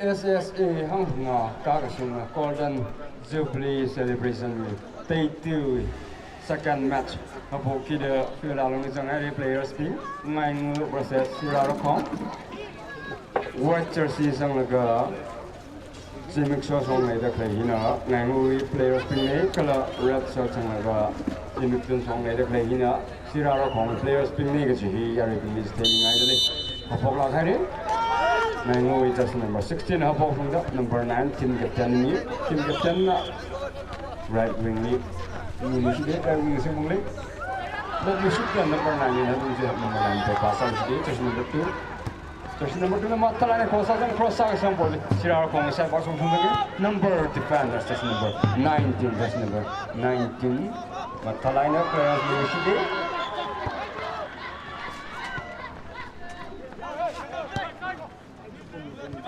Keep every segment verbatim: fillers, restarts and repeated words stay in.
S S A hangphunga kakashunga Golden Jubilee Celebration wui teitui second match haophokida field alungli zanghaira players bing, Ngaingu versus Sirarakhong. White jersey sanglaga zimiksho shongleida khalei hina Ngainguwui players bingna, kala red shirt sanglaga zimikchon shongleida khalei hina Sirarakhong players bingna kaji hi yaruibingli chitheingaidalei. Haophoklāk haira. Ngainguwui jersey number sixteen haophokshungda number nine team captain ni, team captain na right wing li, ni ni shide, right wing singmungli. Let me shoot the number nine ni, number nine te pass out shide, jersey number two. Jersey number two na mathālāk eina cross sāsang, cross sākasang ball Sirarakhong side pass out shungda number defender, jersey number nineteen, jersey number nineteen. Mathālāk eina clearance mishide.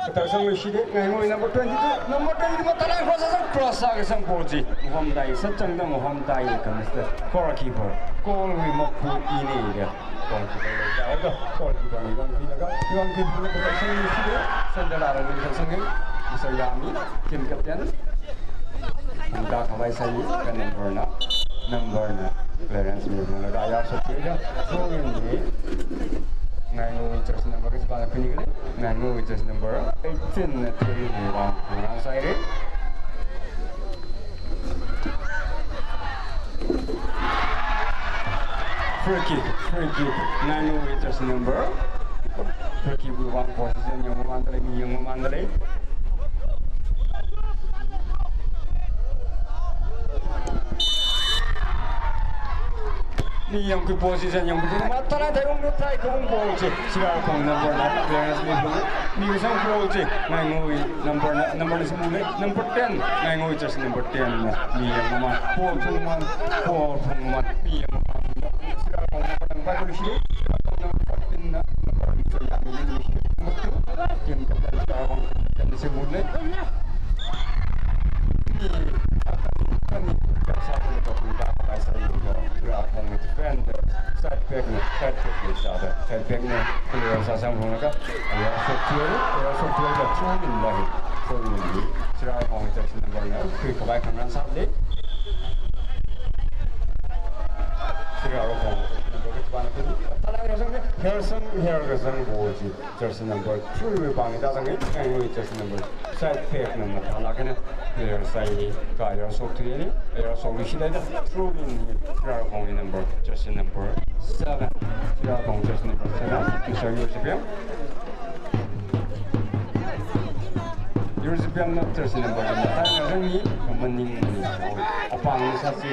Kathar sangluishide, Ngainguwui number twenty-two, number twenty-two mathālāk eina cross sāsang, cross sākasang ball chi ngahomdai, sachangda ngahomdai kha Mister Goalkeeper, goal wui mapu ina da goalkeeper da, goalkeeper ni yangkhui laga, yangkhui laga kathar sangluishide, center alungli kathar sanga, Mister Yami, team captain. Hangda khavai sai, kha number na, number na clearance mishunglaga ayar shokda, throw in ni Ngainguwui jersey number kachipāna pini khalei, Ngainguwui jersey number eighteen na throw in wui vang ngarān sāhaira. Free kick, free kick, Ngainguwui jersey number. Free kick wui vang position yangmamandalei, mi yangmamandalei. Mi yangkhui position yangkhui mathālāk eina theirong no try khavai ball chi Sirarakhong number na clearance mishung, mikasang ball chi Ngainguwui number na, number na singmungli, number ten, Ngainguwui jersey number ten na mi yangmaman, ball phungmaman, ball phungmaman, mi yangmaman. Sirarakhong number na pailuishide, Sirarakhong number fourteen na, number Mister Yami ni, number two, team captain Sirarakhong captain singmungli. Ni, ni, Sirarakhong defender, side back na, side back na sāda, side back na clear sāsang phunglaga, ayar shokthei, ayar shokthei da throw in lahi, throw in ni Sirarakhong jersey number na khuikhavai khangarān sālei. Sirarakhong number kachipāna khuida, mathālāk eina sanga, hersang, herkasang ball chi jersey number three wui pāngli tāzanga, Ngainguwui jersey number, side back na mathālāk eina clear sāi, kha ayar shokthei ni, ayar shokluishida throw in ni Sirarakhongwui number, jersey number seven, Sirarakhong jersey number seven, Mister Yurzipiam. Yurzipiam na jersey number mathālāk eina zanga, maning, maning. Apāngna sāchi,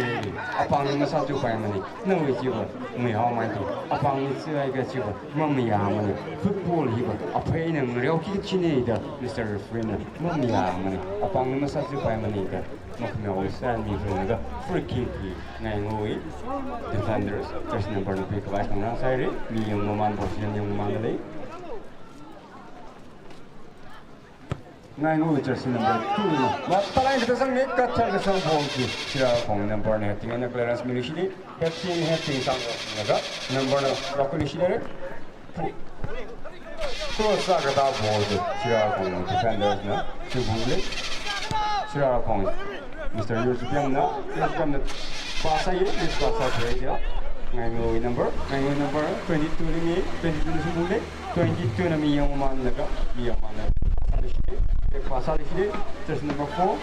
apāngna masāchipaimana. Nawui chiva, mui haomeithu. Apāngna sāhaiakha chiva mamayāmana. Football hiva aphei eina ngareoki kachina da Mister Referee na mamayāmana. Apāngna masāchipaimana da makhameowui sān mishunglaga free kick hi Ngainguwui defenders, jersey number na khuikhavai khangarān sāhaira, mi yangmaman, position yangmamandalei. Ngainguwui jersey number two na mathālāk eina kathar sanga, kathar kasang ball chi Sirarakhong number na heading eina clearance miluishida, heading, heading sanglaga number na rākhuiluishida. Cross sākatā ball chi Sirarakhong defenders na singphungli. Sirarakhong Mister Yurzipiam na, Yurzipiam na pass sāi, miss pass sāthuida. Ngainguwui number, Ngainguwui number twenty-two li mi, twenty-two na singphungli. Twenty-two na mi yangmamandalaga, mi yangmamandalaga, sāluishida, back pass sāluishida, jersey number four.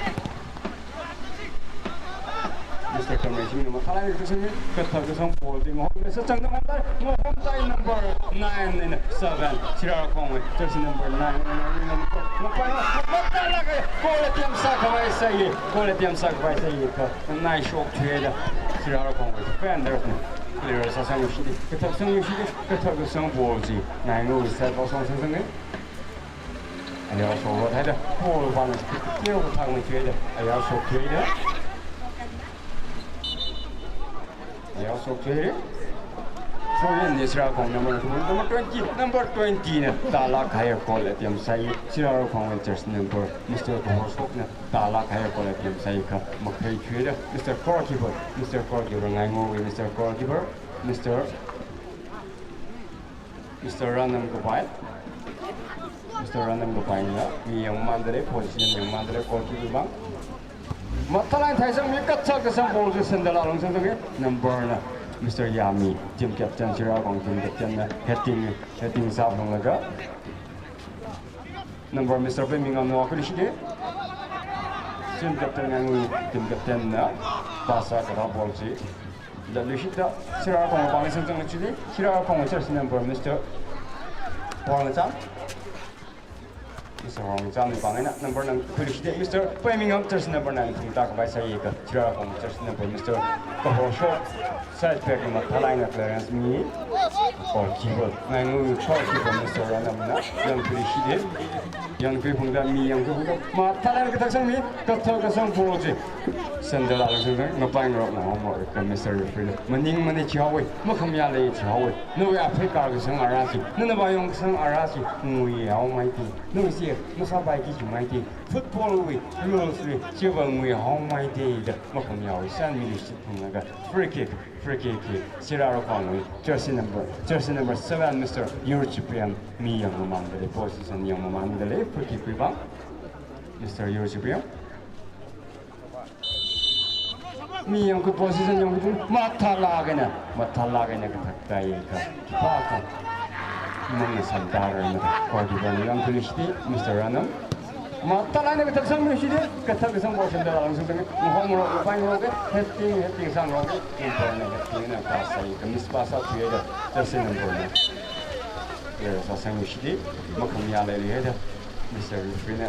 Mister Kamrei Singh na mathālāk eina kathar sanga, kathar kasang ball chi ngahomdai, sachangda ngahomdai, ngahomdai number nine and seven, Sirarakhongwui jersey number nine and number, number, mathālāk eina goal attempt sākhavai sāi, goal attempt sākhavai sāi kha nai shokthei da, Sirarakhongwui defenders na clear sāsangluishida, kathar sangluishida, kathar kasang ball chi Ngainguwui side pass sāsanga. Ayar shokluishida, ball vang keo thang ni thuida, ayar shokluishida. Ayar shokluishida. Throw in ni Sirarakhong number, number twenty, number twenty na tālāk kahai goal attempt sāi, Sirarakhongwui jersey number, Mister Kohor Sok na tālāk kahai goal attempt sāi kha makhaithuida, Mister Goalkeeper, Mister Goalkeeper, Ngainguwui Mister Goalkeeper, Mister Mister Ranam Kapai. Mister Ranam Kapai na, mi yangmandalei, position yangmandalei, goalkeeper vang. Mathālāk eina theisangmi, kathak kasang ball chi centre alung sangsange, number na, Mister Yami, team captain, Chira Kong team captain na, heading, heading sāphalunglaga. Number Mister Pemingam na khuishide. Team captain Ngaingui, team captain na, pass sākahai ball chi. Laluishida, Chira Kong pāng sangsange chili, Chira Kong jersey number Mister Wangchan. Mister Wangchan pāng eina number nine khuishide, Mister Pemingam jersey number nine phungda kapai sāi ka, Chira Kong jersey number Mister Kahosho. Side back mathālāk eina clearance mi. Goalkeeper. Ngaingui goalkeeper Mister Ranam na yangkhuishide. Yangkhui phungda mi yangkhui phungda. Mathālāk eina kathak sangmi. Kathak kasang ball chi. Centre alung sangsange, ngapai ngarokna hongmo ka Mister Referee. Maningmana chihaowe. Makhamayālei chihaowe. Nawui aphei kakasang ara chi. Nana vāyong kasang ara chi. Nguihaomeite. Nawui chi masāpaiki jimeite. Football wui rules wui chiva nguihaomeite da. Makhamayāwui san mili shitphunglaga. Free kick, free kick hi, Chira Kong wui, jersey number, jersey number seven, Mister Yur Chipriam, mi yangmamandalei, position yangmamandalei, free kick wui vang, Mister Yur Chipriam. Mi yangkhui position yangkhui, mathālāk eina, mathālāk eina kathak tai ka, khipākha. Mang na santar na, goalkeeper na yangkhuishide, Mister Ranam. Mathālāk eina kathak sangmi shide, kathak kasang ball centre alung sangsange, ngahong ngarok, ngapai ngaroke, heading, heading sangroke, number na heading na pass sāi ka, miss pass sāthuida, jersey number na. Clear sāsangmi shide, makhamayālei leida, Mister Referee na,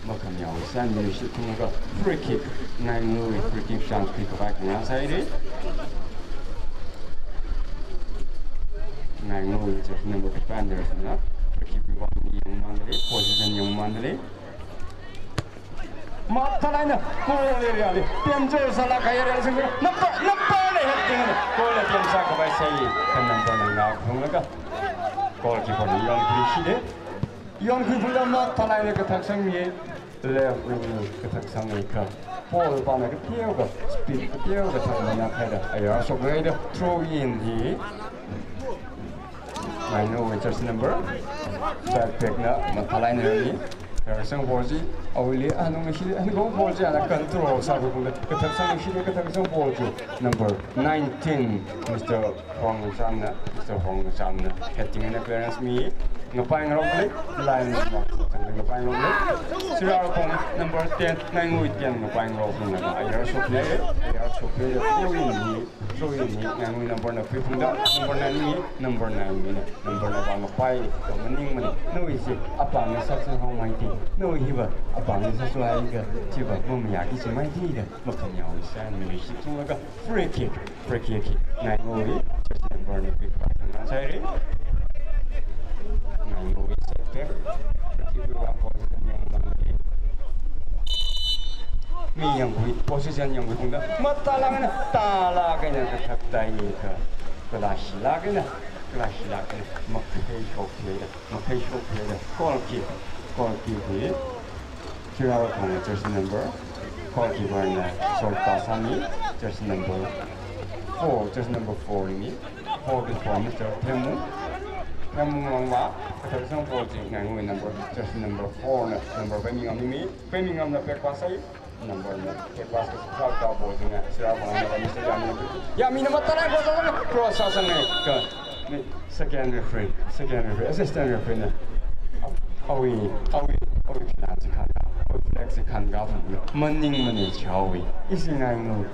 makhamayāwui san mili shitphunglaga, free kick, Ngaingui free kick chance khuikapai khangasai re. Ngaingui jersey number five na, free kick wui vang mi yangmandalei, position yangmandalei. Mathālāk eina, goal area li, temchor sālāk kahai area li sing, number, number na heading na, goal attempt sākapai sāi, ka number na ngaphunglaga, goalkeeper na yangkhuishide. Yangkhui phungda mathālāk eina kathak sangmi, left wing kathak sangmi ka, ball pāna kateokha, speed kateokha thakmana khaida, ayar shokhaida, throw in hi. Ngaingui jersey number, back pack na, mathālāk eina ni. Kathak kasang ball chi, awuili, anung shili, anung ball chi, ana control sākhui phungda, kathak sangmi shili, kathak kasang ball chi, number nineteen, Mister Huang Chan na, Mister Huang Chan na, heading eina clearance mi, ngapai ngaroklei, line ma, ngapai ngaroklei. Chira Kong number ten, Ngaingui ten, ngapai ngarok phungna, ayar shokle, ayar shokle, throw in mi. Throw in hi, Ngaingui number na khuiphungda, number nine mi, number nine mi na, number na vang ngapai, ka maningmana, nawui chi, apāngna sāsui haomeite, nawui hiva, apāngna sāsui haika, chiva, mamayāki jimeite da, makhamayāwui san mili shitphunglaga, free kick, free kick hi, Ngaingui, jersey number na khuikapai khangasai re. Ngaingui, set back, free kick wui vang position yangmandalei. Mi yangkhui, position yangkhui phungda, mathālāk eina, thālāk eina kathak tai ka, kalāshilāk eina, kalāshilāk eina, makhei shokhaida, makhei shokhaida, goal kick, goal kick hi, Chira Kong jersey number, goalkeeper na short pass sāmi, jersey number four, jersey number four mi, forty-four, Mister Themung, Themung Longva, kathak kasang ball chi, Ngaingui number, jersey number four na, number Pemingam mi, Pemingam na back pass sāi, number na back pass kasā, kasā ball chi na, Chira Kong na, Mister Yami na, Yami na mathālāk eina cross sāsange, cross sāsange, ka, mi, second referee, second referee, assistant referee na, awui, awui, awui flag chi khanka, awui flag chi khanka, maningmana chihaowe, ishi Ngaingui,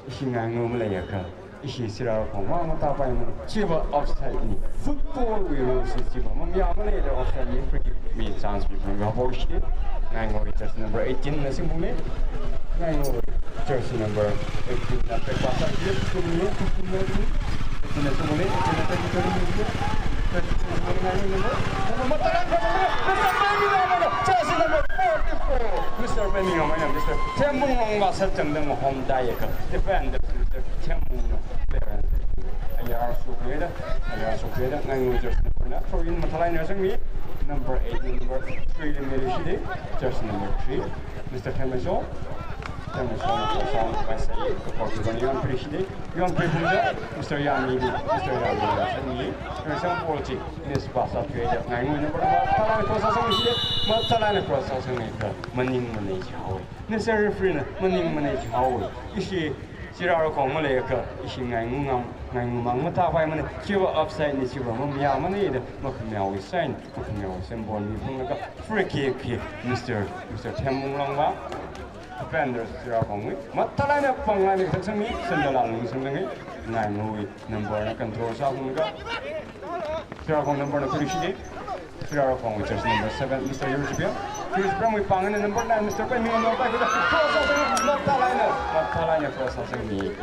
ishi Ngaingui maleiakha, ishi Chira Kong vang matāpaimana, chiva offside na, football wui rules chiva, mamayāmana da offside na, free kick mi chance mi phungka ball shide, Ngaingui jersey number eighteen na singphungne, Ngaingui jersey number eighteen na back pass sāki, singphungne, singphungne, eighteen na singphungne, eighteen na thirty, thirty, Mister Pemingam eina, Mister Themung Longva sāchangda ngahomdaiakha, defender Mister Themung na clearance, ayar shokhaida, ayar shokhaida, Ngaingui jersey number na, throw in mathālāk eina sangmi, number eight, number three li milishide, jersey number three, Mister Themung Longva. Tangshong, tangshong, kapai sai, kapok ki bani yon prishide, yon prishide, Mister Yami, Mister Yami, sangmi, resang polchi, Miss Basa Trade, ngaingui number one, thalai cross sangmi shide, mathalaina cross sangmi ka, maning manei chawi. Mister Referee na, maning manei chawi. Ishi, Sirarakhong maleiakha, ishi ngaingu ngam, ngaingu mang matapai manei, chiva offside ni chiva mamayā manei da, makhamayāwui sign, makhamayāwui symbol ni phunglaga, free kick ki, Mister, Mister Themmung Longba. Defender Sirarakhongwui. Mathalaina panglaina kathak sangmi, Sandala lungsangmi, ngainguwui number na control sāphunglaga. Sirarakhong number na kuri shide. Sirarakhong jersey number seven, Mister Yurchipiam. Yurchipiamwui pangna number nine, Mister Pai Ming number five, cross sāsang, mathalaina, mathalaina cross sāsangmi.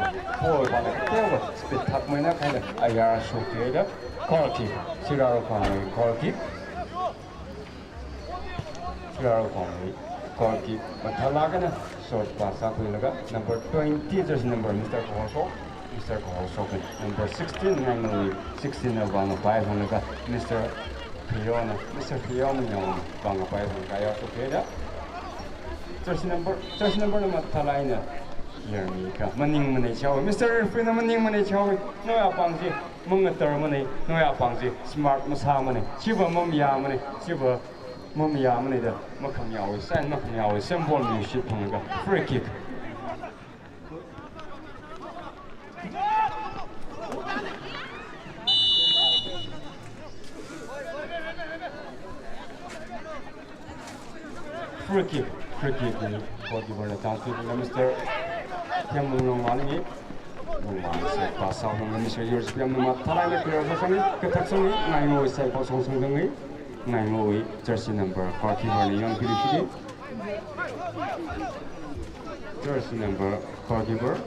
Ball bala tewa, speed thakmeina khaila, ayar shokda, goal kick. Sirarakhongwui goal kick. Sirarakhongwui goal kick mathalakana short pass sākhuilaga number twenty jersey number Mister Kohorshok, Mister Kohorshok, number sixteen ngainguwui sixteen na vang apai phunglaga Mister Phiyona, Mister Phiyona yong vang apai phunglaga ayar shokda. Jersey number, jersey number na mathalaina yarmi ka maning manei chawi. Mister Referee na maning manei chawi. Nawui apāng chi mangatar manei, nawui apāng chi smart masā manei, chiva mamayā manei, chiva mamayā manei da, makhamayāwui sign, makhamayāwui symbol ni shit phunglaga free kick. Free kick, free kick ni goalkeeper na chance ni Mister Themmung Longba ni. Longba ni side pass sāphunglaga Mister Yurchipiam na mathalaina clear sāsangmi, kathak sangmi, ngainguwui side pass sāsangmi, ngainguwui jersey number goalkeeper na yon kuri shide. Jersey number goalkeeper.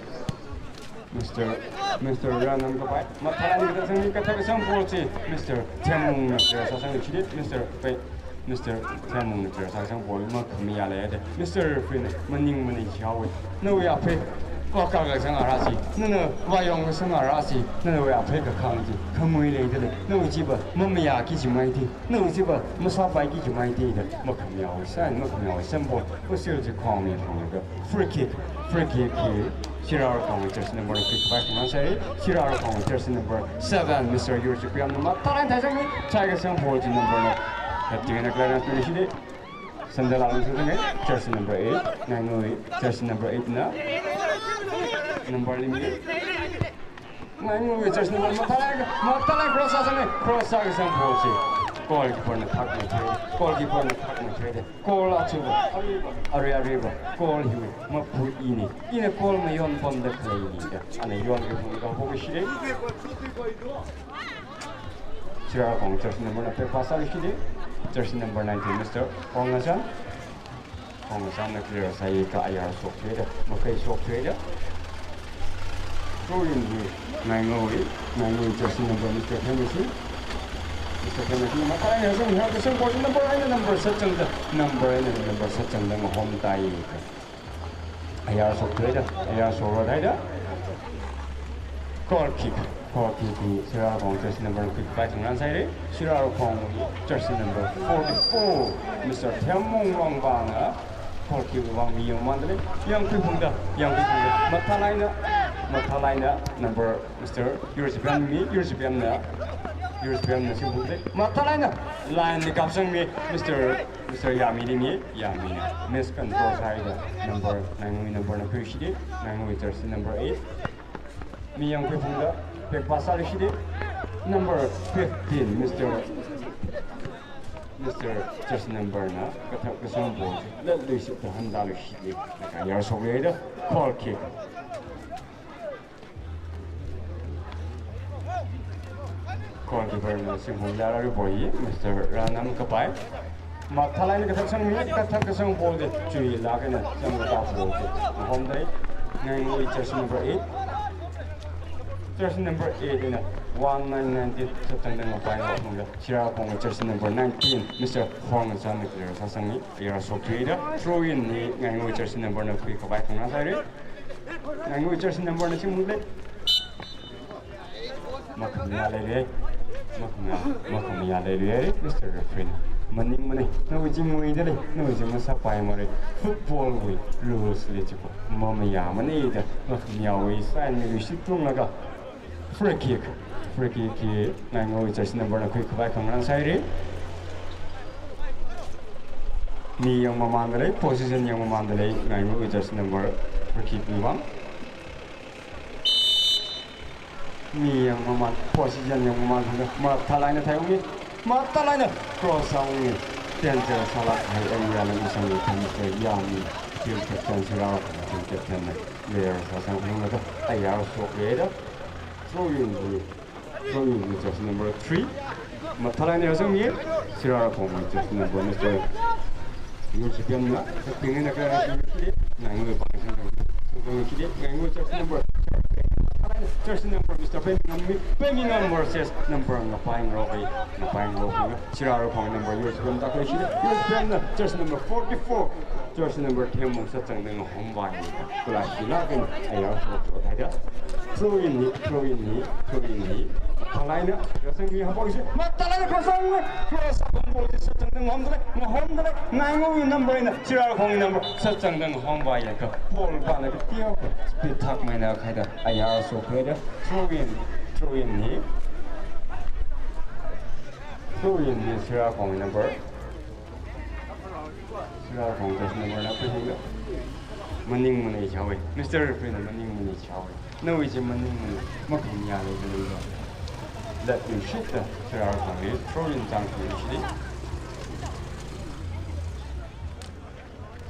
Mister, Mister Ranam kapai. Mathalaina kathak sangmi, kathak sangmi ball chi Mister Themmung na clear sāsangmi shide, Mister Pai, Mister Themmung na clear sāsang ball makhamayā leida. Mister Referee na maning manei chawi. Nawui aphei, waka kasang ara chi, nana vayong kasang ara chi, nawui aphei kakhang chi, khamui leida lei, nawui chiva mamayāki chi maiti, nawui chiva masāpaiki chi maiti da, makhamayāwui sign, makhamayāwui symbol, usil chi khongmi phunglaga. Free kick, free kick hi Sirarakhong jersey number na free kick pai phungna sai, Sirarakhong jersey number seven, Mister Yurchipiam na mathalaina thaisangmi, chai kasang ball chi number na, heading na clearance ni shide, Sandala lungsangmi, jersey number eight, ngainguwui jersey number eight na, number limit. Ngainguwui jersey number mathalai, mathalai cross sāsangmi, cross sākasang ball chi goalkeeper na thakmei thei, goalkeeper na thakmei thei da. Goal achuva, arui, arui, arui va, goal hiwui mapu ini. Ina goal mayon pamda khalei ini da. Ana yon kaphunglaga hoki shide. Sirarakhong jersey number na pass sāki shide. Jersey number nineteen, Mister Ongachan. Ongachan na clear sāakha ayar shokda, makai shokda. Throw in hi ngainguwui, ngainguwui jersey number Mister Themmung. Mister Themmung na mathalaina sāsang, ha, kasang ball number eight na number sāchangda, number eight na number sāchangda ngahomda. Ayar shokda, ayar shokra da. Goal kick, goal kick hi Sirarakhong jersey number na free kick pai phungna sai re. Sirarakhong jersey number forty-four, Mister Themmung Longba na goal kick vang mi yangmanda lei, yangkhui phungda, yangkhui phungda. Mathalaina, mathalaina number Mister Yurchipiam mi, Yurchipiam na, Yurchipiam na shimphungda lei. Mathalaina line ni kapsangmi Mister, Mister Yami ni mi, Yami na miss control sāhaida number, ngainguwui number na khuishide, ngainguwui jersey number eight. Mi yangkhui phungda, back pass sāluishide, number fifteen, Mister, Mister jersey number na kathak kasang ball latluishida handaluishide, laga ayar shokra da, goal kick. Goalkeeper na shimphung lara riboi, Mister Ranam kapai. Mathalaina kathak sangmi, kathak kasang ball chi chuilāk eina zangda ball chi ngahomda lei. Ngainguwui jersey number eight. Jersey number eight eina one nine nineteen sāchangda ngapai ngaphungda, Sirarakhong jersey number nineteen, Mister Horngachan na clear sāsangmi, ayar shokda. Throw in hi ngainguwui jersey number na khuikapai phungna sai re. Ngainguwui jersey number na shimphungda lei. Makhamayā leilei. Makhamayā, makhamayā leilei, Mister Referee. Maningmana, nawui chi nguida lei, nawui chi masāpaimara. Football wui rules li chi ko mamayāmana da, makhamayāwui sign miluishit tunglaga free kick, free kick hi Ngaingaowui jersey number na khuikhavai khangarān sāhaira. Mi yangmamānda lei, position yangmamānda lei, Ngaingaowui jersey number free kick wui vang. Mi yangmamān, position yangmamān, mathālāk eina thaiunga, mathālāk eina cross sāunga, danger sālāk kahai area li misang ni tham se yami, team captain sirā, team captain na, player sāsang hunglaga, ayar shokhaira, throw in hi, throw in hi jersey number three, mathālāk eina sāunga, Sirarakhongwui jersey number, Mister Yurchipemna, pingna kala, Ngaingaowui pāng sāsang, sāsang kida, Ngaingaowui jersey number, jersey number, Mister Pemingam, Pemingam versus number Ngapaingarok, Ngapaingarok, Sirarakhong number, Yurchipemna khuikida, Yurchipemna, jersey number forty-four, jersey number ten mong sāchangda ngahomvai, kula hilākna, ayar shokhaira. Throw in hi, throw in hi, throw in hi. Mathālāk eina, yasang hi hapok si, mathālāk eina cross sāunga, cross sāunga, ball chi sāchangda ngahomda lei, ngahomda lei, Ngaingaowui number eina, Sirarakhongwui number, sāchangda ngahomvai akha, ball pāna kateokha, speed thakmeina khaida, ayar shokhaira, throw in, throw in hi. Throw in hi, Sirarakhongwui number. Sirarakhong jersey number na pehunga. Maningmana jihaowa. Mister Referee na maningmana jihaowa. Nawui chi maningmana, makhamayā lei khalei da. Let me shoot the Sirarakhongli throw in chang khuishida.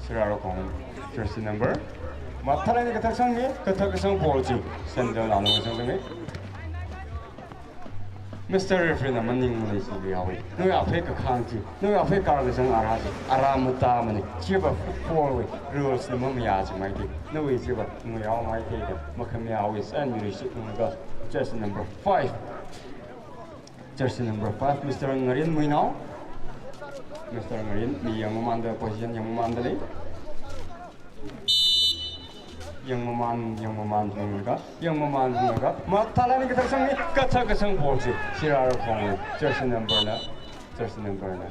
Sirarakhong jersey number. Mathālāk eina kathak sāunga, kathak kasāng ball chi. Sandal anu kasāng sāunga. Mister Referee na maningmana jihaowa. Nawui aphei kakhang chi, nawui aphei kar kasāng ara chi, ara matāmana. Chiva football wui rules na mamayā chi maithei. Nawui chiva nguihaowa maithei da, makhamayāwui sign miluishit tunglaga jersey number five. Jersey number five, Mister Ngarin Muinao. Mister Ngarin, mi yangmamānda, position yangmamānda lei. Yangmamān, yangmamān hunglaga, yangmamān hunglaga, mathālāk eina kathak sāunga, kathak kasāng ball chi, Sirarakhong, jersey number na, jersey number na,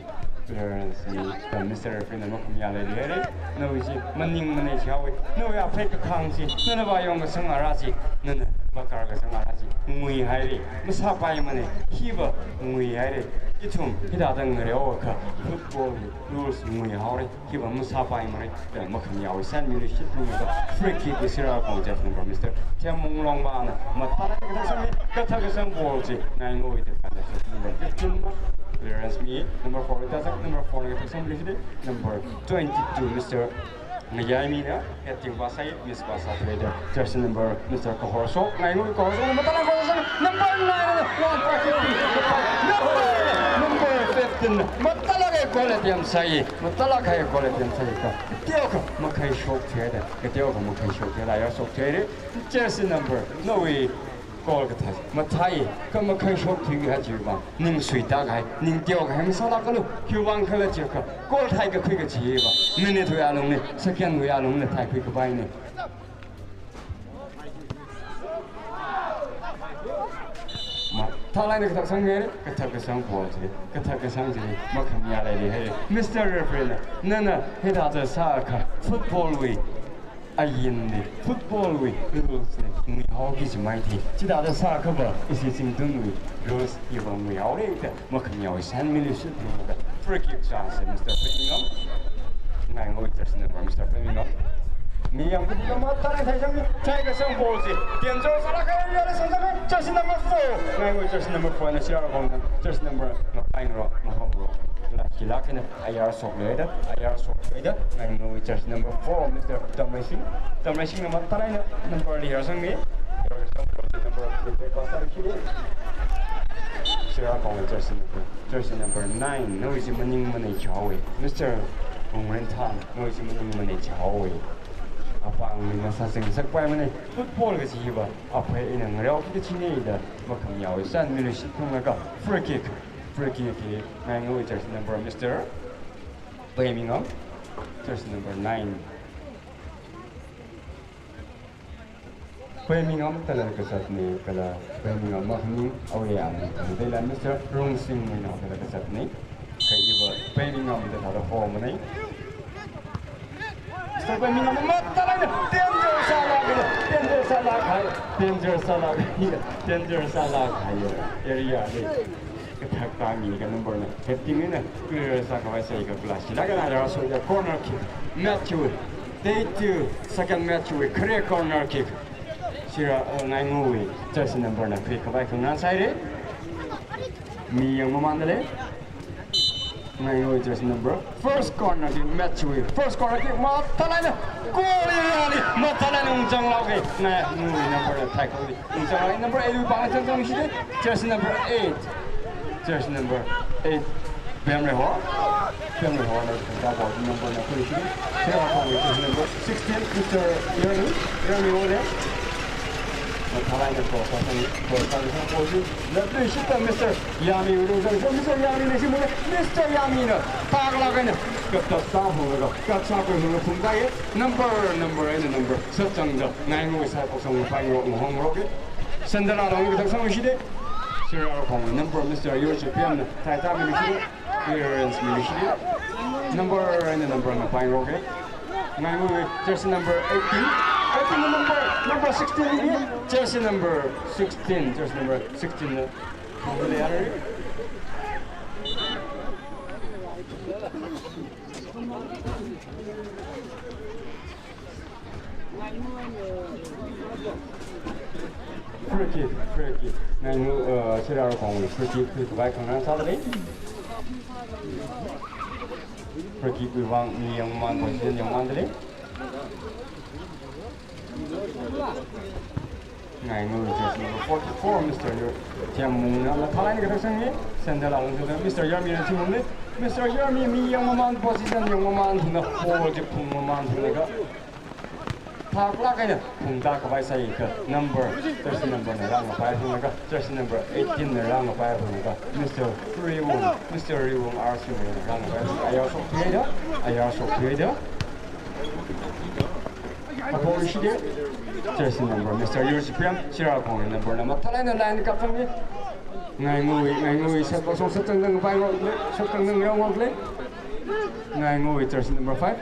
clearance mi, Mister Referee na makhamayā leihaira, nawui chi maningmana jihaowa, nawui aphei kakhang chi, nana vāyong kasāng ara chi, nana vākar kasāng ara chi, nguihaira, masāpaimana, hiva nguihaira, ithum hithāda ngareoakha, football rules nguihaora. Hiva masāpaimara, da makhamayāwui sign miluishit tunglaga free kick hi Sirarakhong jersey number Mister Themmunglongvana mathālāk eina kathak sāunga, kathak kasāng ball chi Ngaingaowui defender jersey number fifteen na clearance mi, number four hi tazang, number four na kathak sāmiluishida, number twenty-two Mister Ngayaimina heading vāsai, miss vāsāthuida, jersey number Mister Kahorshok, Ngaingaowui Kahorshok, number tala Kahorshok, number nine, number fifteen, number, number fifteen, mathālāk eina goal attempt sāi, mathālāk eina goal attempt sāi kha, kateokha makhaishok thuida, kateokha makhaishok thuida, ayar shok thuira, jersey number, nawui goal kathā mathāi, kha makhaishok thuikahai chiwui vang, ning suitākahai, ning teokahai masālākalu, khiwui vang khala chiakha, goal thai kakhui kachiva, minute wui alungli, second wui alungli thai khuikhavai na. Mathālāk eina kathak sānghai, kathak kasāng ball chi, kathak kasāng chi, makhamayā leilei hai. Mister Referee na, nana hithāda sākha, football wui ainli, football wui rules li nguihaoki kaji maithei. Chithāda sākhava, ishi Zingtunwui rules hiva nguihaora da, makhamayāwui sign miluishit tunglaga free kick chance, Mister Pemingam. Ngaingaowui jersey number, Mister Pemingam. Mi yangkapam mathālāk eina thai sānghai, thai kasāng ball chi. Danger sālāk kahai area li sāsang kahai, jersey number four. Ngaingaowui jersey number four na Sirarakhong, jersey number Ngapaingarok, Ngahomrok. Kala chilāk eina ayar shokluida, ayar shokluida, Ngaingaowui jersey number four, Mister Tamreising. Tamreising na mathālāk eina number li yarsangmi. Number, Sirarakhong jersey number, jersey number nine, nawui chi maningmana jihaowa. Mister Ungrenthang, nawui chi maningmana jihaowa. Apāngli masāsingsak paimana, football kaji hiva, aphei eina ngareoki kajina da, makhamayāwui sign miluishit tunglaga, free kick. Free kick hi Ngaingaowui jersey number Mister Pemingam, jersey number nine. Pemingam tala kazatna, kala Pemingam makhaning, awui aming thangdala Mister Rungsing Muinao tala kazatna. Kha iva Paimingam da thāda ho manei. Mister Paimingam mathālāk eina danger sālāk eina, danger sālāk kahai, danger sālāk kahai, danger sālāk kahai area li. Kathak ta mi ka number na heading eina clear sākhavai sāi ka glass. Chila ka na ra so ya corner kick. Match wui. Day two, second match wui. Khare corner kick. Sira, uh, Ngaingawui jersey number na khuikhavai khangarān sāhaira. Mi yangmamānda lei. Ngaingawui jersey number. First corner kick match wui. First corner kick mathālāk eina goal area li mathālāk eina ungzanglāk kahai. Ngaingawui number na tackle li ungzanglāk kahai. Number eight wui pāng zangzang shida. Jersey number eight. Jersey number eight. Bemre ho. Bemre ho na khuida ball number na khuishida. Sira Kongwui jersey number sixteen, Mister Yermi. Yermi ho le. Mathālāk eina cross sāsang, cross sāsang ball li. Left wui shida Mister Yami wui lungzang, Mister Yami na shimli, Mister Yami na taklāk eina kathak sāphunglaga, kathak sāphunglaga phungda ye, number, number eina number sāchangda, Ngaingawui side of song pai ngarok, ngarok, ngarok ye. Sandal along kathak sangshida, Sira Kong number Mister Yoshi Piam na thai ta mi shida, clearance mi shida, number eina number na pai ngarok ye. Ngaingawui jersey number eighteen, eighteen na number, number sixteen ni, jersey number sixteen, jersey number sixteen na. Free kick, free kick. Ngaingaw, uh, Sira Kong free kick, free kick khuikhavai khangarān sāda lei. Free kick wui vang mi yangmamān, position yangmamānda lei. Ngaingaw jersey number forty-four, Mister Yer-, Tiammung na mathālāk eina kathak sanga, sandal along sāda Mister Yermi na shimli, Mister Yermi mi yangmamān, position yangmamān thāda, ball chi phungmamān thāda ka. Thaklāk eina phungda khavai sāi ka number, jersey number na rāngapai thāda ka, jersey number eighteen na rāngapai thāda ka, Mister Riwung, Mister Riwung R C na rāngapai thāda, ayar shok thuida, ayar shok thuida. Apong shida, jersey number, Mister Yur Sipiam, Sira Kong number na mathālāk eina line kap sanga. Ngaingawui, Ngaingawui side of song sāchangda ngapai ngarok le, sāchangda ngarok le. Ngaingawui jersey number five.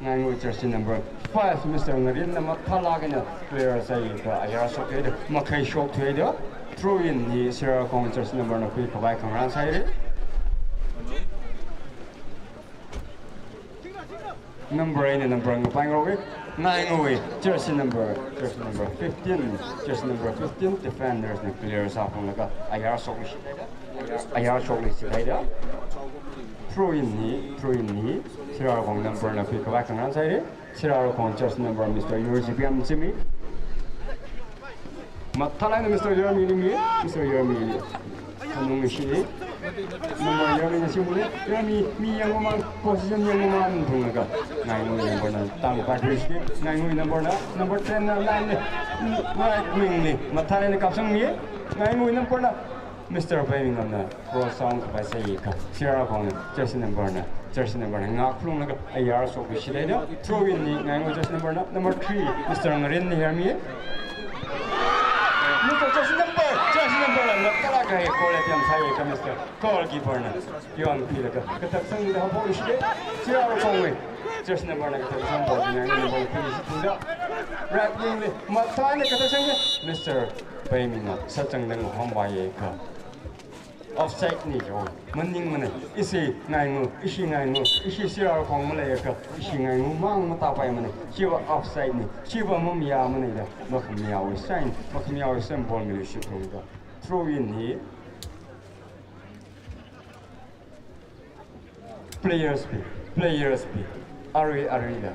Ngaingawui jersey number five, Mister Ngarin na mathālāk eina clear sāi ka ayar shok thuida, makhai shok thuida. Throw in hi Sira Kong jersey number na khuikhavai khangarān sāhaira. Number eina number ngapai ngarok ye. Ngaingawui jersey number, jersey number fifteen, jersey number fifteen, defenders na clear sāphunglaga ayar shokli shida, ayar shokli shida. Throw in hi, throw in hi Sira Kong number na khuikhavai khangarān sāhaira. Sira Kong jersey number Mister Yur Sipiam shimi. Mathālāk eina Mister Yermi li mi, Mister Yermi li. Khanung shi. Number Yermi na shimli, Yermi mi yangmamān, position yangmamān thāda ka. Ngaingawui number na tangpai shi. Ngaingawui number na, number ten na line li, right wing li mathālāk eina kap sanga. Ngaingawui number na Mister Paimingam na cross sāung khavai sāi ka. Sira Kong jersey number na, jersey number na ngakphalunglaga ayar shokli shida. Throw in hi Ngaingawui jersey number na, number three, Mister Ngarin na hermi. Mister jersey number, jersey number na mathālāk eina goal attempt sāi ka Mister Goalkeeper na. Yuan pi laga kathak sangda hapo shida. Sira Kongwui jersey number na kathak sang ball Ngaingawui number three shida. Right wing li mathālāk eina kathak sanga Mister Paimingam sāchangda ngahomvai ka. Offside ni jo, maningmana, ishi Ngaingaw, ishi Ngaingaw, ishi Sira Kong maleiakha, ishi Ngaingaw mang matāpaimanei, chiva offside ni, chiva mamayāmanei da, makhamayāwui sign, makhamayāwui symbol milu shitungda. Throw in hi, players pi, players pi, arui arui da.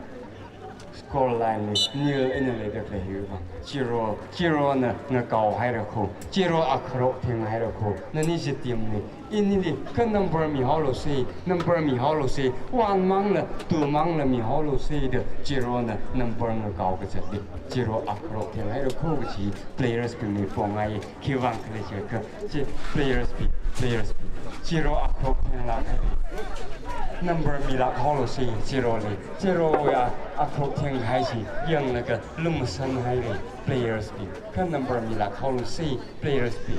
Score line li nil eina leida khalei hiwui vang. Zero, zero na ngakao haira kho. Zero akharok theng haira kho. Nani chi team ni. Inili kha number mihaolu se, number mihaolu se. One mangla, two mangla mihaolu se da zero na number ngakao kazat li. Zero akharok theng haira kho kachi players pi mi pongai. Khiwuivang khala jiakha, chi players pi, players pi. Zero akharok thenglāk hai. Number milāk haolu se zero li. Zero ya akharok theng hai chi yanglaga lumsan haira players pi. Kha number milāk haolu se players pi.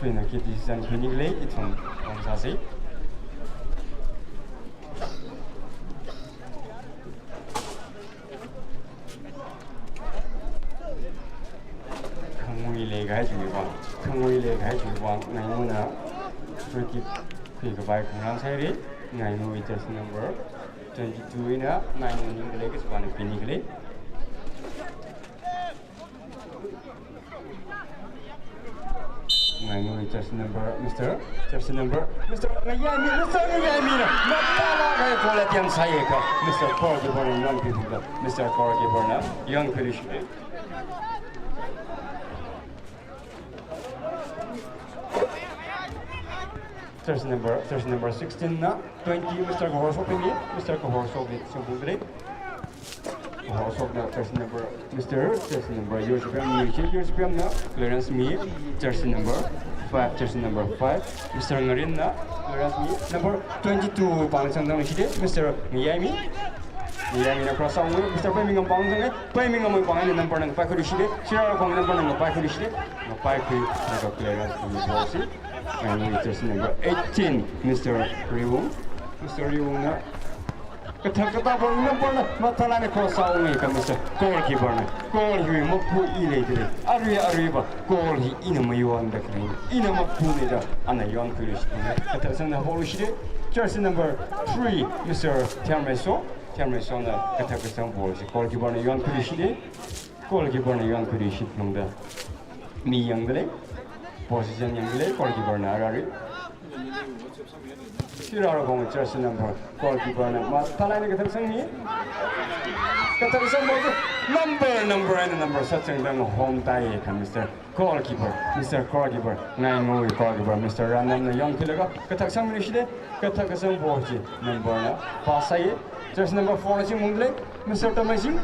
Ina khi decision khuini khalei ithum pāng sāsa. Khangui leikahai chiwui vang, khangui leikahai chiwui vang, Ngaingana free kick khuikapai khangarān sāhaira. Ngaingawui jersey number twenty-two eina nine maningkhalei kachipāna pini khalei. Ngaingawui jersey number, Mister, jersey number, Mister Ngayaimi, Mister Ngayaimina mathālāk kahai goal attempt sāya kha, Mister Goalkeeperna yonkhuiphungda, Mister Goalkeeperna yonkhuiluishita. Jersey number, jersey number sixteen na twenty, Mister Kahorshokli mi, Mister Kahorshokli singphung khalei. Kahorshokna jersey number, Mister, jersey number, Yorshipem mi, Yorshipemna clearance mi, jersey number five, jersey number five, Mister Ngarinna clearance mi, number twenty-two pāng sangdang shide, Mister Ngayaimi. Ngayaimina cross out, Mister Paimingam pāng sanga, Paimingam pāng eina number nang paikhuiluishide, Sirarakhong number nang paikhuiluishide, paikhui, laga clearance mi ball si. And jersey number eighteen, Mister Riwung. Mister Riwungna kathak kathak ball number na mathālāk eina cross out ngai kha Mister Goalkeeperna goal hi mapu i leidalei. Arui aruiva goal hi ina mayonda khalei, ina mapu leida ana yonkhuiluishita. Kathak sangna ball shide. Jersey number three, Mister Thiamreso. Thiamresona kathak kasang ball si goalkeeperna yonkhuiluishide. Goalkeeperna yonkhuiluishit lungda mi yangdalei, position yangdalei, goalkeeperna ararui. Sirarakhong jersey number, goalkeeperna mathālāk eina kathak sangmi. Kathak sangmi number, number eina number sāchangda ngahomtaiya kha Mister Goalkeeper, Mister Goalkeeper, Ngaingawui goalkeeper, Mister Ranamna yonkhuilaga kathak sangmiluishide. Kathak kasang ball chi number na pass sāya. Jersey number four na singphungkhalei, Mister Tamaising.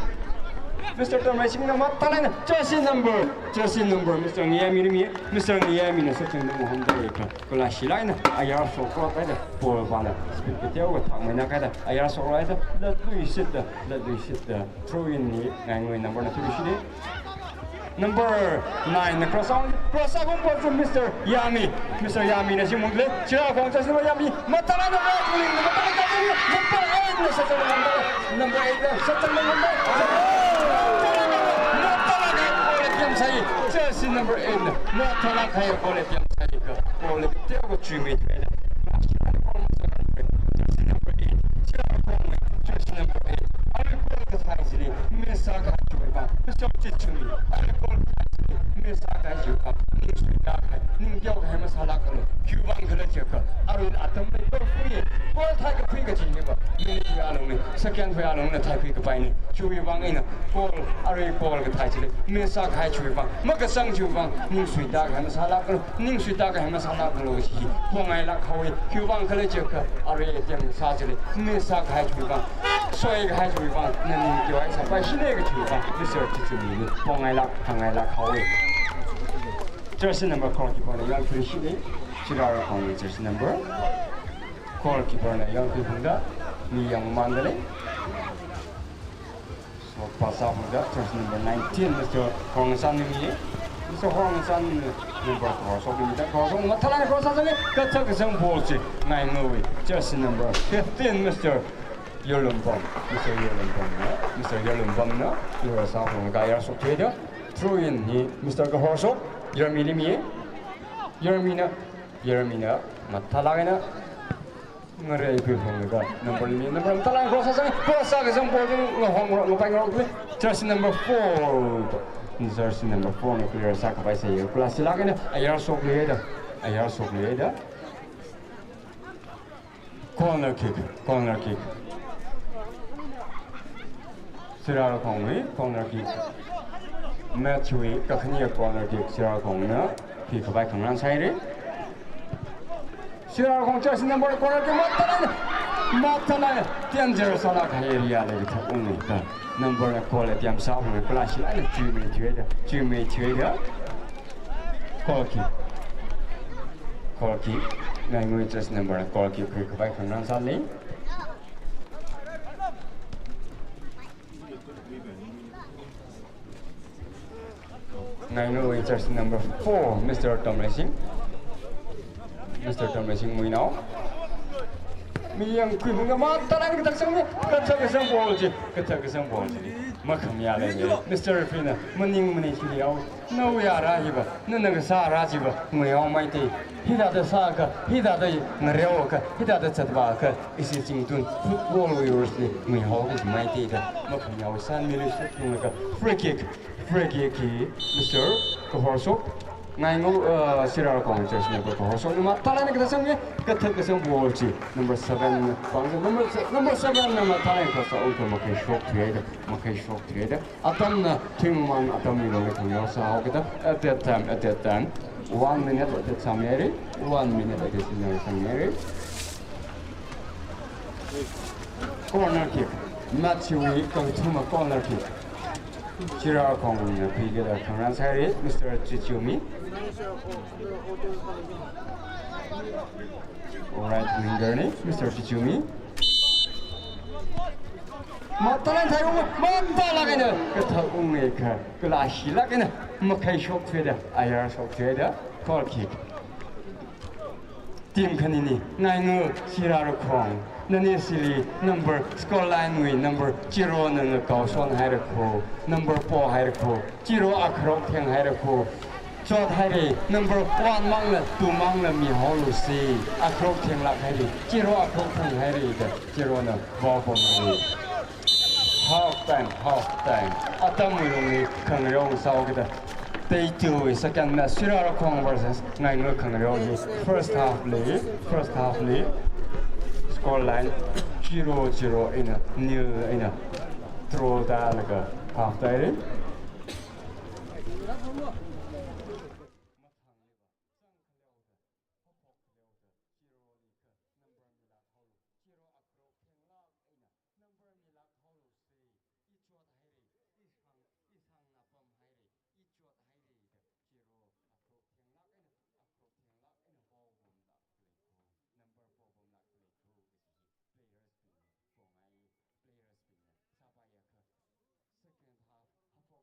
Mister Tamaisingna mathālāk eina jersey number, jersey number, Mister Ngayaimili mi, Mister Ngayaimina sāchangda ngahomtaiya kha, kula shilāk eina ayar shokra kaida ball vāna speed kateokha thakmeina kaida ayar shokra kaida latluishitda, latluishitda throw in hi Ngaingawui number na thuishide. Number nine na cross out, cross out ball to Mister Yami. Mister Yamina singphungkhalei, Sirarakhong jersey number Yami. Mathālāk eina number eight na sāchangda number, number eight na sāchangda number. Mathālāk eina goal attempt sāi, jersey number eight na mathālāk eina goal attempt sāi kha goal attempt kha chuimeithuida. Jersey number eight, Sirarakhong jersey number eight. Arui goal kathai chili, miss sākahai chiwui vang, miss sākahai chiwui vang, miss sākahai chiwui vang, ningsui tākahai, ningteokahai masālākalu. Khiwui vang khala jiakha, arui atam mei goal khui, goal thaikaphui kaji hiva, minute wui alungli, second wui alungli thaikhui kapaina. Chiwui vang eina goal, arui goal kathai chili miss sākahai chiwui vang, makasang chiwui vang, ningsui tākahai masālākalu, ningsui tākahai masālākalu chi pongailāk haowa. Khiwui vang khala jiakha, arui attempt sā chili miss sākahai chiwui vang, soikahai chiwui vang, na ningteohai sāpai shine kajiwui vang, Mister Chichumi ni pongailāk, hangailāk haowa. Jersey number, goalkeeperna yonkhuishide. Sirarakhong jersey number, goalkeeperna yonkhuiphungda mi yangmandalei. So, pass out phungda, jersey number nineteen, Mister Hornsan ni mi. Mister Hornsan number four, so, mi da four, so, mathālāk eina cross sāsanga, kathak kasang ball chi Ngaingawui jersey number fifteen, Mister Yolumbam, Mister Yolumbamna, Mister Yolumbamna, Yora sāphunglaga ayar shokthuida. Throw in hi Mister Kahorshok, Yarmili mi. Yarmina, Yarmina mathālāk eina ngareikhui phunglaga number li, number mathālāk eina cross sāsanga, cross sākasang ball chi ngahomngarok, ngapaingarokli, jersey number four, jersey number four na clear sākapai sāya, kula shilāk eina ayar shokluida, ayar shokluida. Corner kick, corner kick. Sirarakhongwui corner kick. Match wui kakhane corner kick Sirarakhongna phikapai khangarān sāhaira. Sirarakhong jersey number corner kick mathālāk eina, mathālāk eina, danger sālāk kahai area li kathak ungni kha number na goal attempt sāphunga, kula shilāk eina chuimeithuida, chuimeithuida. Goal kick. Goal kick. Ngaingawui jersey number goal kick khuikapai khangarān sālei. Ngaingawui jersey number four, Mister Tomrei Singh. Mister Tamreising Muinao. Miyang khuiphungda mathālāk eina kathak sangmi, kathak kasang ball chi, kathak kasang ball chi makhamayā leili. Mister Referee na maning maning chili yao. Nawui ara hiva, nana kasā ara chiva nguihaomeitei. Hithāda sākha, hithāda ngareokha, hithāda zatvākha, ishi Zingtun football viewers li nguihao kajimeitei da makhamayā sānmilu. Shotphunglaga free kick, free kick hi Mister Kahorshok, Ngaingu, uh, Sirarakhong Church Member Kahorshok na mathālāk eina kathak sangmi, kathak kasang ball chi number seven, number se-, number seven na mathālāk eina kathak sā, ungkha makhaishok thuida, makhaishok thuida. Atamna thingmang atam milong khangayao sāhaokida. At that time, at that time, one minute at that time, Mary. One minute at that time, Mary. Corner kick. Matthew Kangthuma corner kick. Sirarakhongna phikida khangarān sāhaira, Mister Chichumi. Right winger na, Mister Chichumi. Mathālāk eina thaiung, mathālāk eina kathak ungakha, kala shilāk eina makhaishok thuida, ayar shok thuida, goal kick. Team khanini, Ngaingu Sirarakhong, nani shili number, score line wui number zero na ngakaoshon haira kho, number four haira kho, zero akharok theng haira kho. Chot haira, number one mangla, two mangla mihaolusi. Akharok thenglāk haira, zero akharok theng haira da, zero na ball pom haira. Half time, half time. Atam milongli khangareo sāhaokida. Teitei second match, Sirarakhong versus Ngaingu khangareo hi first half li, first half li score line zero zero eina, nil eina draw tālaga half time. Number milāk haolu. Zero akharok thenglāk eina. Number milāk haolusi. I chot haira. I hāng, i hāngna pam haira. I chot haira da. Zero akharok thenglāk eina. Akharok thenglāk eina ball pamlāk leikho. Number four pamlāk leikho. Kaji hi players bingna pongai. Players bingna sāpaiakha. Second half, hafa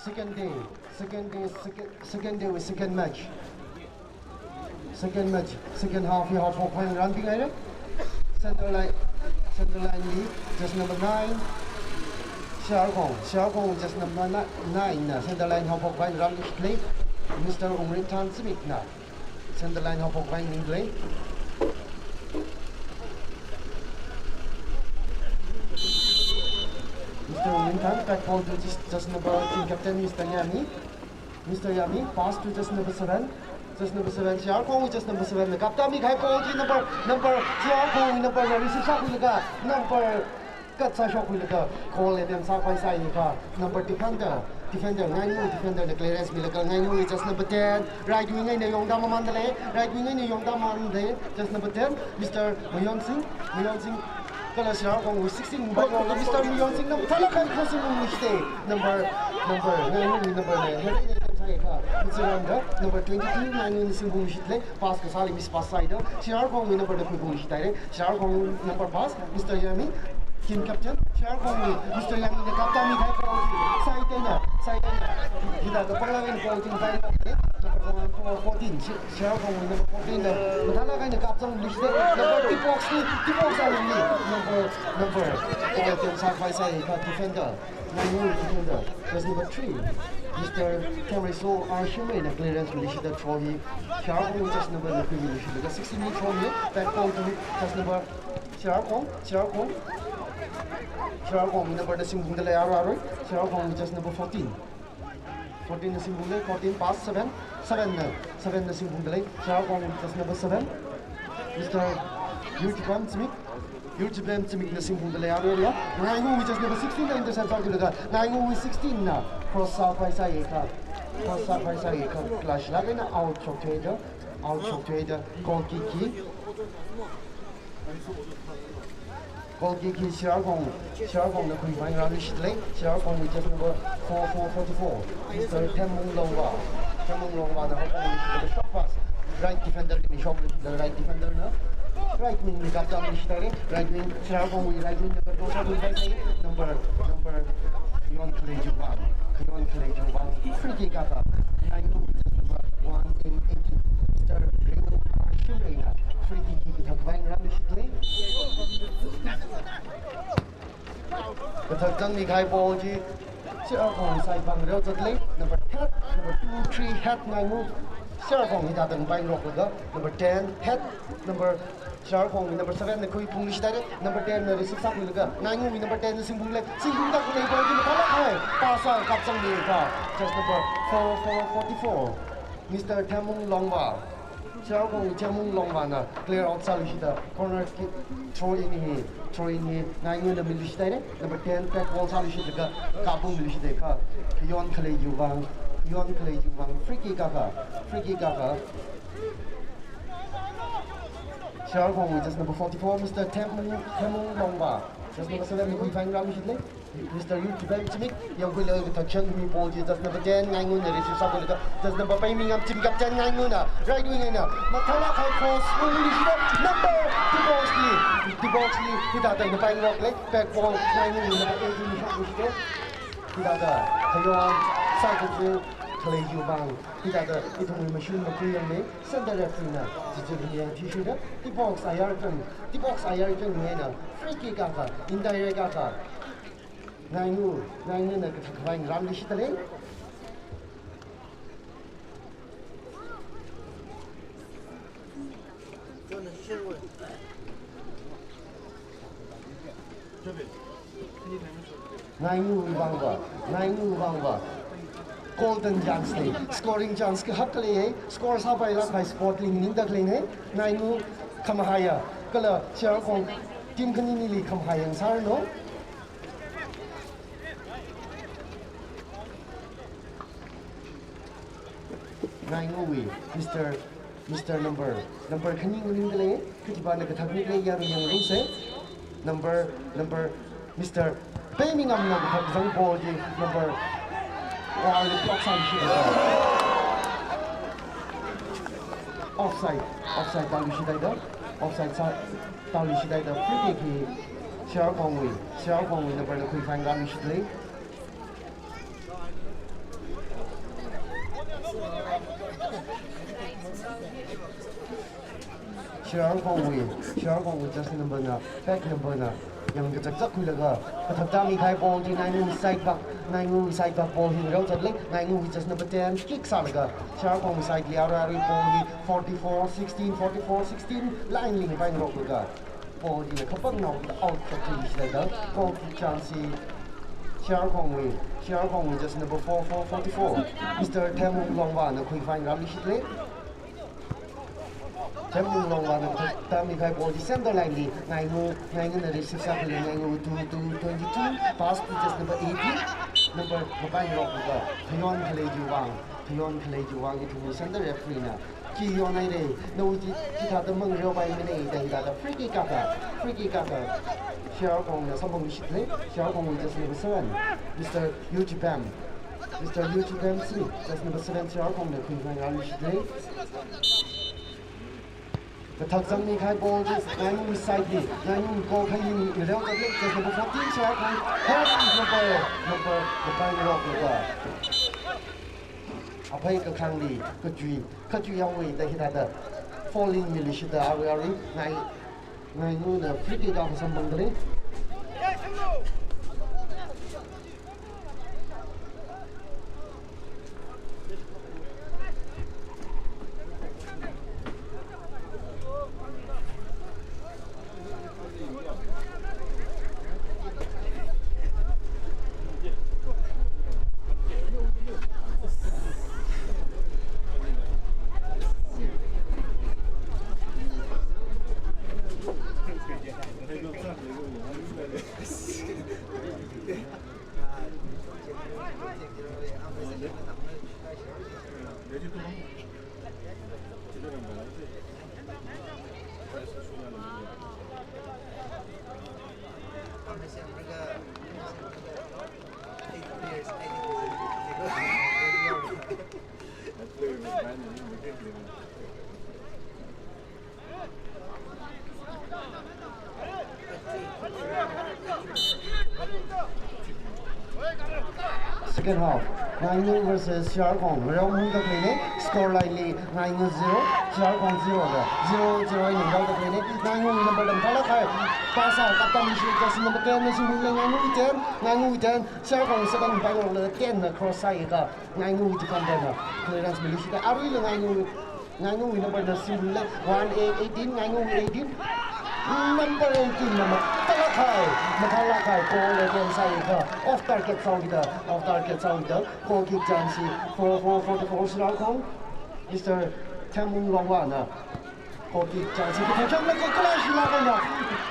Second day, second day, second, second day with second match. Second match, second half, we have for point run behind it. Center line, center line lead, just number nine. Siarkong, Siarkong, just number ni-, nine. Na center line half for point run play. Mister Umrin Tan Simit na. Center line half for point play. Mister Umrin Tan, back ball to just, just number team captain, Mister Yami. Mister Yami, pass to just number seven. Just number seven, Siarkong, just number seven. Kaptami kahai ball chi number, number, Siarkong number na receive sākhuilaga, number cut sāshok khuilaga, goal attempt sākhavai sāi kha. Number defender, defender, Ngainwu defender na clearance milaga, Ngainwu just number ten. Right wing eina yongda mamanda lei, right wing eina yongda mamanda lei. Just number ten, Mister Mayon Singh, Mayon Singh. Kala Siarkong with sixteen, but Mister Mayon Singh na mathālāk eina crossing room lishite. Number, number, Ngainwu number na head in sāi kha. Mister Randa, number twenty-two, Ngainwu singbung lishite. Pass kasāli miss pass sāhaida. Siarkong number na khuibung lishite. Siarkong number pass, Mister Yami, team captain. Siarkong, Mister Yami na kaptami kahai ball chi. Side na, side na. Hithāda kapanglang eina ball chi side na. Number fourteen, Siarkong number fourteen na mathālāk eina kapzang lishite. Number D box li, D box ali ni. Number, number. Ball attempt sākhavai sāi kha defender. Ngainwu defender. Just number three, Mister Temriso Ashimei na clearance milishida throw hi. Siarkong just number na khuimi lishida. Sixteen throw hi. Back ball to just number Siarkong, Siarkong. Siarkong number na singbungda lei arui arui. Siarkong just number fourteen. Fourteen na singbung lei, fourteen pass seven, seven na, seven na singbungda lei. Siarkong just number seven. Mister Yurchibam Chimik, Yurchibam Chimik na singbungda lei arui arui. Ngainwu just number sixteen na intercept sākhuilaga, Ngainwu sixteen na cross sākhavai sāi kha, cross sākhavai sāi kha, clash lāk eina out shokthei da, out shokthei da, goal kick hi. Goal kick hi Siarkong, Siarkong na khuikhavai rāluishit lei, Siarkong with just number four four forty-four, Mister Themmung Longwa. Themmung Longwa na hokong with the short pass. Right defender li shok, the right defender na. Right wing li kaptami lishit lei, right wing, Siarkong with right wing number two, number, number Khayon Khalei Jubang. Khayon Khalei Jubang. Free kick akha. Ngainwu number one in eighteen. Mister Rio Shimrei na free kick hi kathak vang rāluishit lei. Kathak zangmi kahai ball chi Siarkong side vang reo zat lei. Number ten, number two, three, head Ngainwu. Siarkong hithāda vang roklaga. Number ten, head, number Siarkong number seven na khuibung lishit lei. Number ten na receive sākhuilaga. Ngainwu number ten na singbung lei. Singbung tak lei ball chi mathālāk eina pass sākapzangmi kha. Just number four four forty-four. Mister Themmung Longwa. Siarkong Themmung Longwa na clear out sāluishida. Corner kick, throw in hi, throw in hi. Ngainwu na miluishit lei. Number ten back ball sāluishitlaga. Kapbung miluishit lei kha. Khayon Khalei Jubang. Khayon Khalei Jubang. Free kick akha. Free kick akha. Siarkong with just number forty-four, Mister Themmung, Themmung Longwa. Just number seven, Mikui Fang Ram Shitlei. Mister Yu Kibang Chimik, Yangkui Leo Protection, Mi Paul, just number ten, Ngainwu na receive sākhuilaga. Just number five, Mingam Chim Captain Ngainwu na. Right wing na. Mathālāk eina cross, Ngainwu lishida. Number, Tibox li. Tibox li, hithāda vang roklei. Back ball, Ngainwu number eight, Mi Shok lishida. Hithāda, Khayon, Sai Kutsu, Khalei Jubang. Hithāda, ithumwui mashun makui yang lei. Center referee na, jijik ni yang thishuda, Tibox ayar kang, Tibox ayar kang ngena, free kick akha, indirect akha. Ngainwu, Ngainwu na kathak vang rāluishit lei. Ngainwu vang va, Ngainwu vang va. Golden chance lei, scoring chance kahak lei, score sāpailāk kahai spot li ningda lei ne, Ngainwu khamahaiya, kala Siarkong team khaninili khamahaiya sāranu. Ngainwuwui, Mister Mister Number, number khani ngalin kale, kachipa na kathak ni kale yaru yang rung se. Number, number, Mister Pei Mingam na kathak zang ball ji, number, wall li block sāluishit. Offside, offside tāluishit da, offside sā, tāluishit da, free kick hi, Siarkongwui, Siarkongwui number na khuivang rāluishit lei. Shirarkhongwui, Shirarkhongwui jersey number na, flag number na, yangkachakchak khuilaga, kathak tami khai ball chi Ngaingu side back, Ngaingu side back ball hi rao zatle, Ngaingu jersey number ten, kick sālaga, Shirarkhongwui side li arui arui ball hi forty-four sixteen, forty-four sixteen, line li ngapaingaroklaga, ball hi kapang nao out shot hi shilada, goal kick chance hi, Shirarkhongwui, Shirarkhongwui jersey number four four forty-four, Mister Themung Longwa na khuiphai rāli shitle. Themung Longwa na tami khai ball chi center line li Ngaingu, Ngaingu na receive sākhuilaga Ngaingu two two twenty-two, pass to jersey number eighteen, number ngapaingarokta, Thayon Khaleijiwang, Thayon Khaleijiwang ithumwui center referee na, chi yonhaire, nawui chi, chithāda mangareopaimane da hithāda free kick akha, free kick akha, Shirarkhong na samphang shitle, Shirarkhongwui jersey number seven, Mister Yu Chipem. Mister Yu Chipem si, jersey number seven Shirarkhong na khuiphai rāli shitle. Kathak zangmi khai ball chi, Ngaingu side li, Ngaingu goal khai li, rao zatle, jersey number fourteen Shirarkhong, head number, number, number, number. Aphei kakhangli, kachui, kachui yangwui da hithāda, falling mi leishida, arui arui, Ngai, Ngaingu na free kick akha samphangdalei. Second half, Ngaingu versus Shirarkhong. Rao mung kakhaleine, score line li Ngaingu zero, Shirarkhong zero da, zero zero eina rao kakhaleine. Ngaingu number da mathālāk kahai. Pass akha kaptam leishi, jersey number ten na simbungle, Ngaingu ten, Ngaingu ten, Shirarkhong seven pailole ten na cross sāakha, Ngaingu defender na clearance mi leishida, aruila Ngaingu Ngaingu number na simbungle, one A eighteen, Ngaingu eighteen. Number eighteen na mathālāk kahai, mathālāk kahai, goal attempt sāakha, off target sāhaokida, off target sāhaokida, goal kick chance hi, four four forty-four Shirarkhong, Mister Themung Longwa na, goal kick chance hi, kathak zanglaga kala shilāk eina,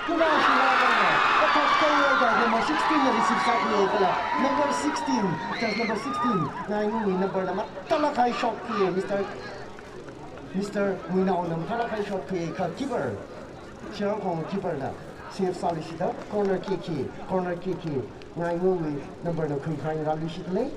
kala shilāk eina, kathak zanglaga number sixteen na receive sākhuiakhala, number sixteen, jersey number sixteen, Ngaingu number na mathālāk kahai shot hi, Mister Mister Muinao na mathālāk kahai shot khuiakha keeper, Shirarkhong keeper na save sāleishida, corner kick hi, corner kick hi, Ngaingu number na khuiphai rāli shitle.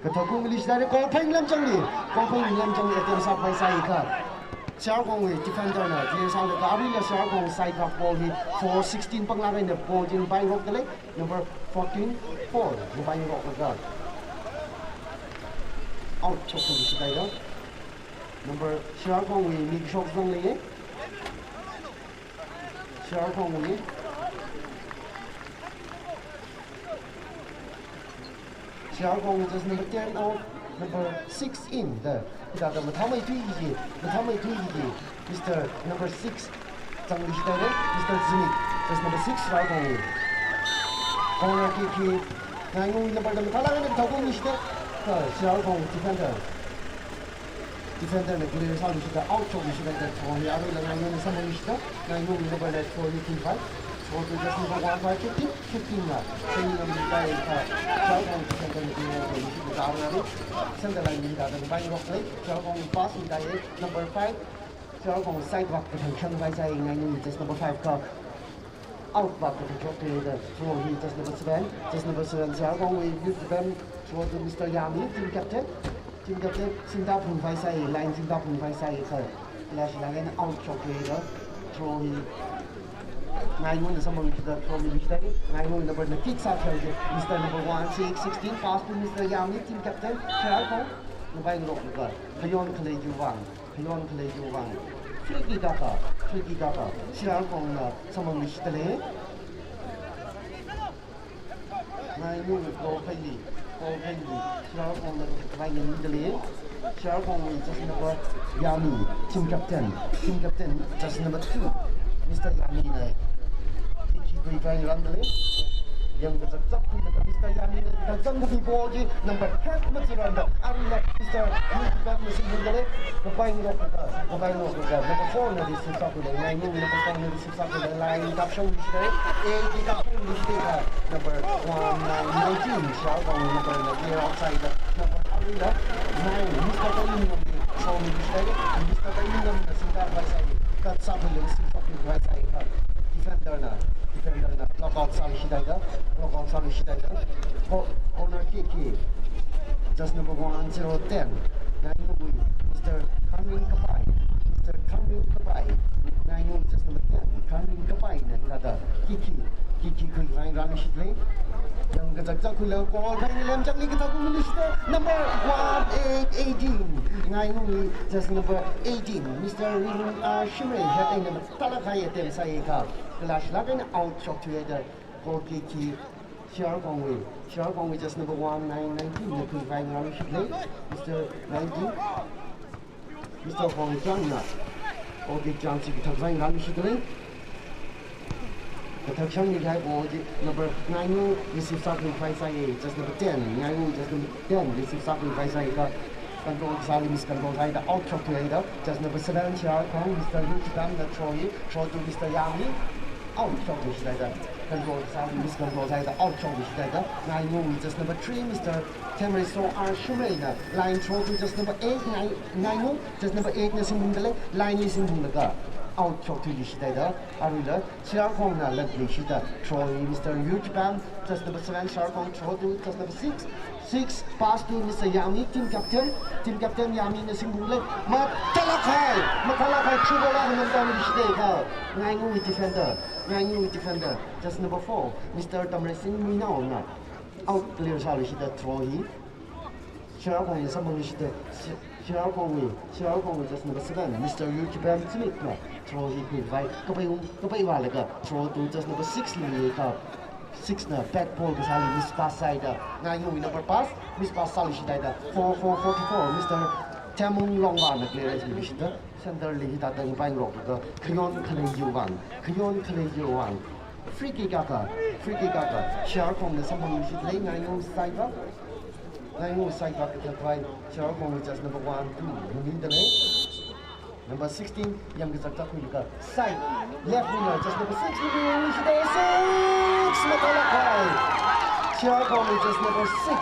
Kathak kung English dari, Kongpheng Lamchang li, Kongpheng Lamchang li attempt sāphai sāakha, Shirarkhongwui defender na clear sālaga, aruila Shirarkhong side back ball hi four sixteen panglāk eina ball chi ngapaingarokdalei, number fourteen four ngapaingarokda, out shot leishi kaida. Number Shirarkhongwui mi kashok zangleiye. Shirarkhongwui. Shirarkhongwui jersey number ten out, number six in da. Hithāda mathāmeithui kaji, mathāmeithui kaji, Mister number six zangleishida, Mister Zimik, jersey number six Shirarkhongwui. Corner kick hi, Ngaingu number da mathālāk eina kathak kung leishida, kha Shirarkhong defender. Defender na clear sāleishida, out shot leishida, throw hi aruila Ngaingu na samphangleishida, Ngaingu number na throw hi khuiphai. Throw to jersey number one five fifteen, fifteen na. Same number five, uh, Shirarkhong defender na clear sāleishida, aruila center line li da ngapaingaroklei, Shirarkhong pass hi da, number five, Shirarkhong side back kathang shangphai sāi, Ngaingu jersey number five kha. Out back kathang shokte da, throw hi jersey number seven, jersey number seven Shirarkhongwui youth defend, throw to Mister Yami, team captain. Team captain, simda phungphai sāi, line simda phungphai sāi kha. Kala shilāk eina out shokte da, throw hi. Ngainungna samphangluishida throw miluishida, Ngainung number na kick sākahai chi, Mister number one six sixteen, pass to Mister Yami, team captain, Shirarkhong, ngapaingarokluka, khayon khaleiwui vang, khayon khaleiwui vang. Free kick akha, free kick akha, Shirarkhongna samphangluishida lei. Ngainung goal khaili, goal khaili, Shirarkhongna khavai nganingda lei. Shirarkhongwui jersey number Yami, team captain, team captain, jersey number two, Mister Yamina kick khuikhavai ngarānda lei. Yangkachak chak khuilaga Mister Yamina kachang khuimi ball chi number ten machirānda, aruila Mister Yujibamna singbungda lei. Ngapaingarokluka, ngapaingarokluka, number four na receive sākhuida lei, Ngainung number four na receive sākhuida lei, line kapshongluishida lei, eight kapshongluishida lei, number one nine nineteen, Shirarkhong number na clear outside, number aruila nine, Mister Taingamli throw miluishida lei, Mister Taingamna singda khavai sāi, cut sākhuilaga singshok khavai sāi kha, defender na, defender na block out sāluishida lei, block out sāluishida lei, co-, corner kick hi, jersey number one zero ten, Ngainungwui Mister Khamrin Kapai, Mister Khamrin Kapai, Ngainung jersey number ten, Khamrin Kapaina hithāda kick hi, kick hi khuikhavai ngarānluishida lei. Yangkachak chak khuilaga goal khaili lemchangli kathak khuimiluishida, number one eight eighteen, Ngainungwui jersey number eighteen, Mister Rinun R Shimray head eina mathālāk kahai attempt sāi kha, kala shilāk eina out shokthuida goal kick hi Shirarkhongwui, Shirarkhongwui jersey number one nine nineteen na khuikhavai ngarānluishida lei, Mister nineteen, Mister Khongchangna goal kick chance chi kathak khavai ngarānluishida lei. Kathak shangmi kahai ball chi number nine nu receive sākhuikhavai sāi, jersey number ten, Ngainung jersey number ten receive sākhuikhavai sāi kha, control kasāli miscontrol sāhaida out shokthuihaida, jersey number seven Shirarkhong, Mister Yujibamna throw hi, throw to Mister Yami, out shokthuishida lei. Control kasāli miscontrol sāhaida out shokthuishida lei. Ngainungwui jersey number three Mister Themreiso R Shimrayna line throw to jersey number eight, Ngai-, Ngainung jersey number eight na singbungda lei, line li singbunglaga out shokthuiluishida lei. Aruila Shirarkhongna latluishida throw hi Mister Yujibam, jersey number seven Shirarkhong, throw to jersey number six, six, pass to Mister Yami, team captain, team captain Yamina singbungda lei, mathālāk kahai, mathālāk kahai through ball akha namtāmiluishida lei kha, Ngainungwui defender, Ngainungwui defender, jersey number four, Mister Tamreising Muinaona out clear sāluishida throw hi Shirarkhongli samphangluishida, Shi-, Shirarkhongwui, Shirarkhongwui jersey number seven, Mister Yujibam Zimikna throw hi khuikhavai, kapai, kapai vālaga throw to jersey number six li kha, six na back ball kasāli mispass sāhaida, Ngainungwui number pass, mispass sāluishida lei, four four forty-four, Mister Themung Longvana clearance miluishida, center li hithāda ngapaingarokda khayon khaleiwui vang, khayon khaleiwui vang. Free kick akha, free kick akha, Shirarkhongna samphangluishida lei, Ngainung side va. Ngainung side va kathak khavai, Shirarkhong jersey number one, two, nganingda lei. Number sixteen, yangkachak chak khuilaga side, left winger, jersey number six, nganingluishida lei, six, mathālāk kahai. Shirarkhong jersey number six,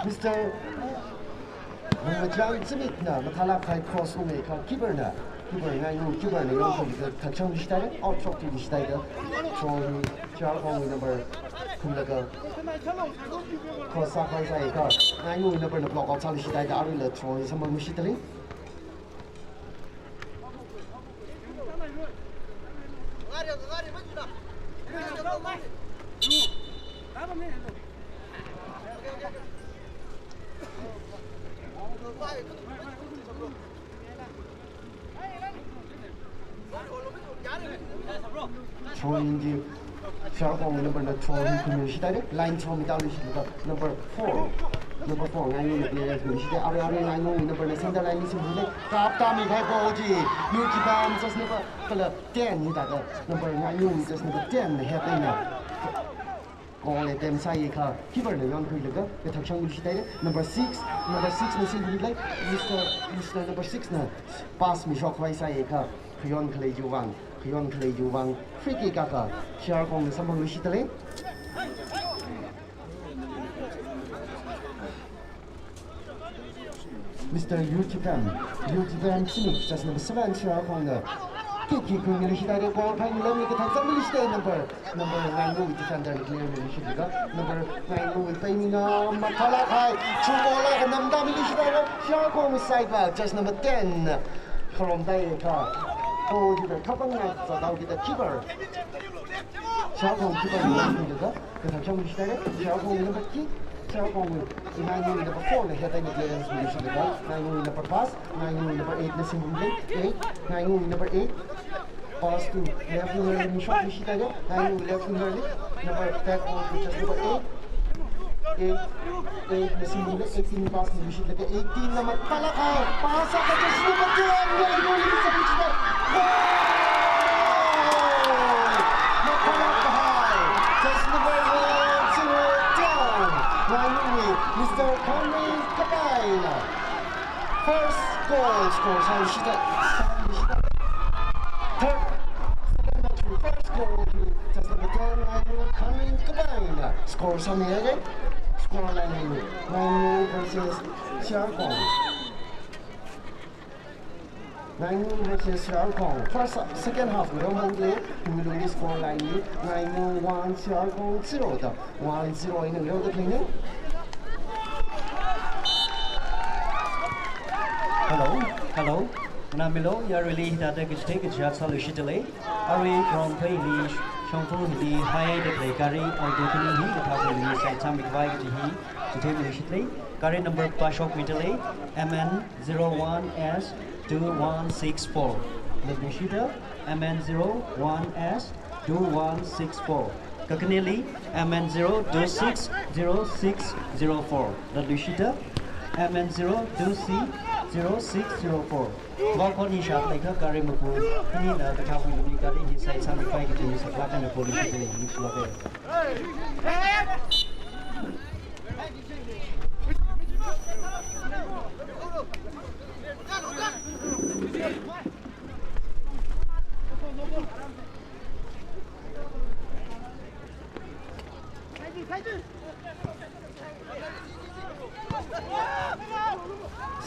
Mister Mangmachang Zimikna mathālāk kahai cross unghai kha, keeper na, keeper Ngainung keeper na yangkhuilaga thakshangluishida lei, out shokthuiluishida lei. Throw hi Shirarkhongwui number khumlaga cross sākhavai sāi kha, Ngainungwui number na block out sāluishida lei, aruila throw hi samphangluishida lei. Throw in chi, Shirarkhong number na throw in khuimiluishida lei, line throw mitāluishida, number four, number four, Ngainungna clearance miluishida, arui arui Ngainung number na center line li singbungda lei, kaptāmi kahai ball chi, Yujibam jersey number kala ten hithāda, number Ngainung jersey number ten na head eina goal attempt sāi kha, keeper na yonkhuilaga kathakshang miluishida lei, number six, number six na singbungda lei, Mister, Mister number six na pass mishok khavai sāi kha, khayon khaleiwui vang, khayon khaleiwui vang, free kick akha Shirarkhong na samphangluishida lei. Mister Yujibam, Yujibam Zimik, jersey number seven, Shirarkhong na kick hi khuimiluishida lei, goal phai milam ni kathakshang miluishida lei, number, number Ngainungwui defender na clear miluishida lei kha, number Ngainungwui paimina mathālāk kahai, through ball akha namtāmiluishida lei kha, Shirarkhong side va, jersey number ten, kharomda lei kha, goalkeeper kapang na zatao kida keeper. Sharkong keeper ni lam khuilaga, kathak shong luishit haira. Sharkong number kick, Sharkong Ngainung number four na head and clearance luishitlaga, Ngainung number pass, Ngainung number eight na simbung lei, eight, Ngainung number eight, pass to left winger li shot luishit haira, Ngainung left winger li, number back ball to just number eight, eight, eight na simbung lei, eighteen pass luishitlaga, eighteen na mathālāk kahai, pass akha just number ten, Ngainung li simbung luishit haira. Goal! Mathālāk kahai, just number one zero ten, Ngainungwui Mister Conway Kapaina. First goal score sāluishit haira, sāluishit haira. Third, second match wui first goal hi just number ten, Ngainung Conway Kapaina score sāmi haira. Score line hi Ngainung versus Sharkong. Ngainung versus Sharkong. First, second half ngarum mong lei, Ngainung score line hi Ngainung one, Sharkong zero da. One zero eina ngareoda khalei ni. Hello, hello. Ngamilo, yaruili hithāda kachithei kachihā sāluishit lei. Arui ground phei hili, shongfa hili, haida khalei gari, auto khani hi, kathā khani hi, side sāmi khavai kaji hi, chithei miluishit lei. Gari number pāshokmida lei, M N zero one S two one six four. Latluishit haira, M N zero one S two one six four. Kakhaneli, M N zero two six zero six zero four. Latluishit haira, M N zero two C zero six zero four. Vākhon hi shākleikha gari maku khanina kathā khani gari hi side sāmi khavai kaji hi saklāk eina poluishit lei, ningshilāk haira.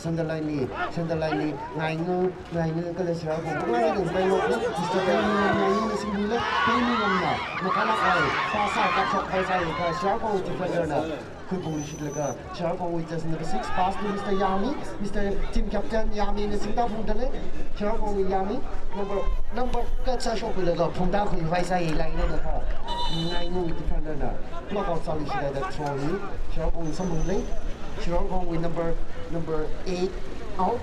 Center line li, center line li, Ngainung, Ngainung kala Sharkong. Ngainung, Ngainung, Mister Paimingam, Ngainungna simbung lei, Paimingam na, mathālāk kahai, pass akha shot khavai sāi kha, Sharkong defender na khuiphungluishitlaga, Sharkong wui just number six, pass to Mister Yami, Mister team captain Yami na singda phungda lei, Sharkong wui Yami, number, number kathā shokhuilaga, phungda khuivai sāi line na kha, Ngainung defender na. Block out sāluishit haida throw hi, Sharkong samphang lei, Sharkong wui number, number eight out,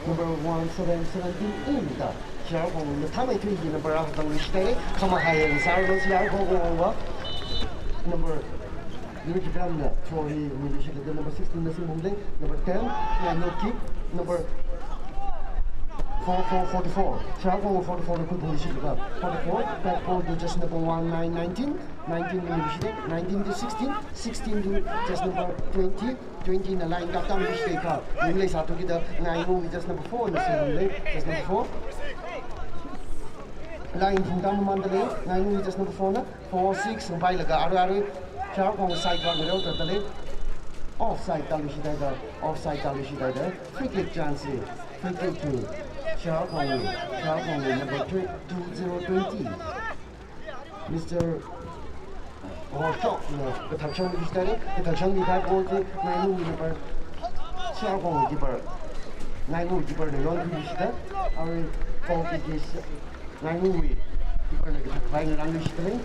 number one seven seventeen in da, Sharkong na thāmeithui hi number akha tangluishit haira, khamahai yang sārlo Sharkong wui va, number, Yurjibam na throw hi miluishitlaga number sixteen na simbung lei, number ten, Ngainung kick, number four four forty-four, Sharkong forty-four na khuiphungluishitlaga, forty-four, back ball to just number one nine nineteen, nineting mi luishit haira, nineting to sixteen, sixteen to just number twenty, twenty na line kaptam luishit haira kha, ning leisā thukida Ngainung wui just number four na simbung lei, just number four. Line phungda mamanda lei, Ngainung wui just number four na, four six ngapailaga arui arui, Sharkong side vāngareoda lei, offside tāluishit haida, offside tāluishit haida, free kick chance, free kick hi, Sharkong, Sharkong number two zero twenty. Mister Hoshok na kathak shong luishit haira, kathak shong mi kha goal chi Ngainung number, Sharkong keeper, Ngainung keeper na yonluishit haira, arui goal kick hi Ngainung wui keeper na kathak khavai ngarānluishit lei.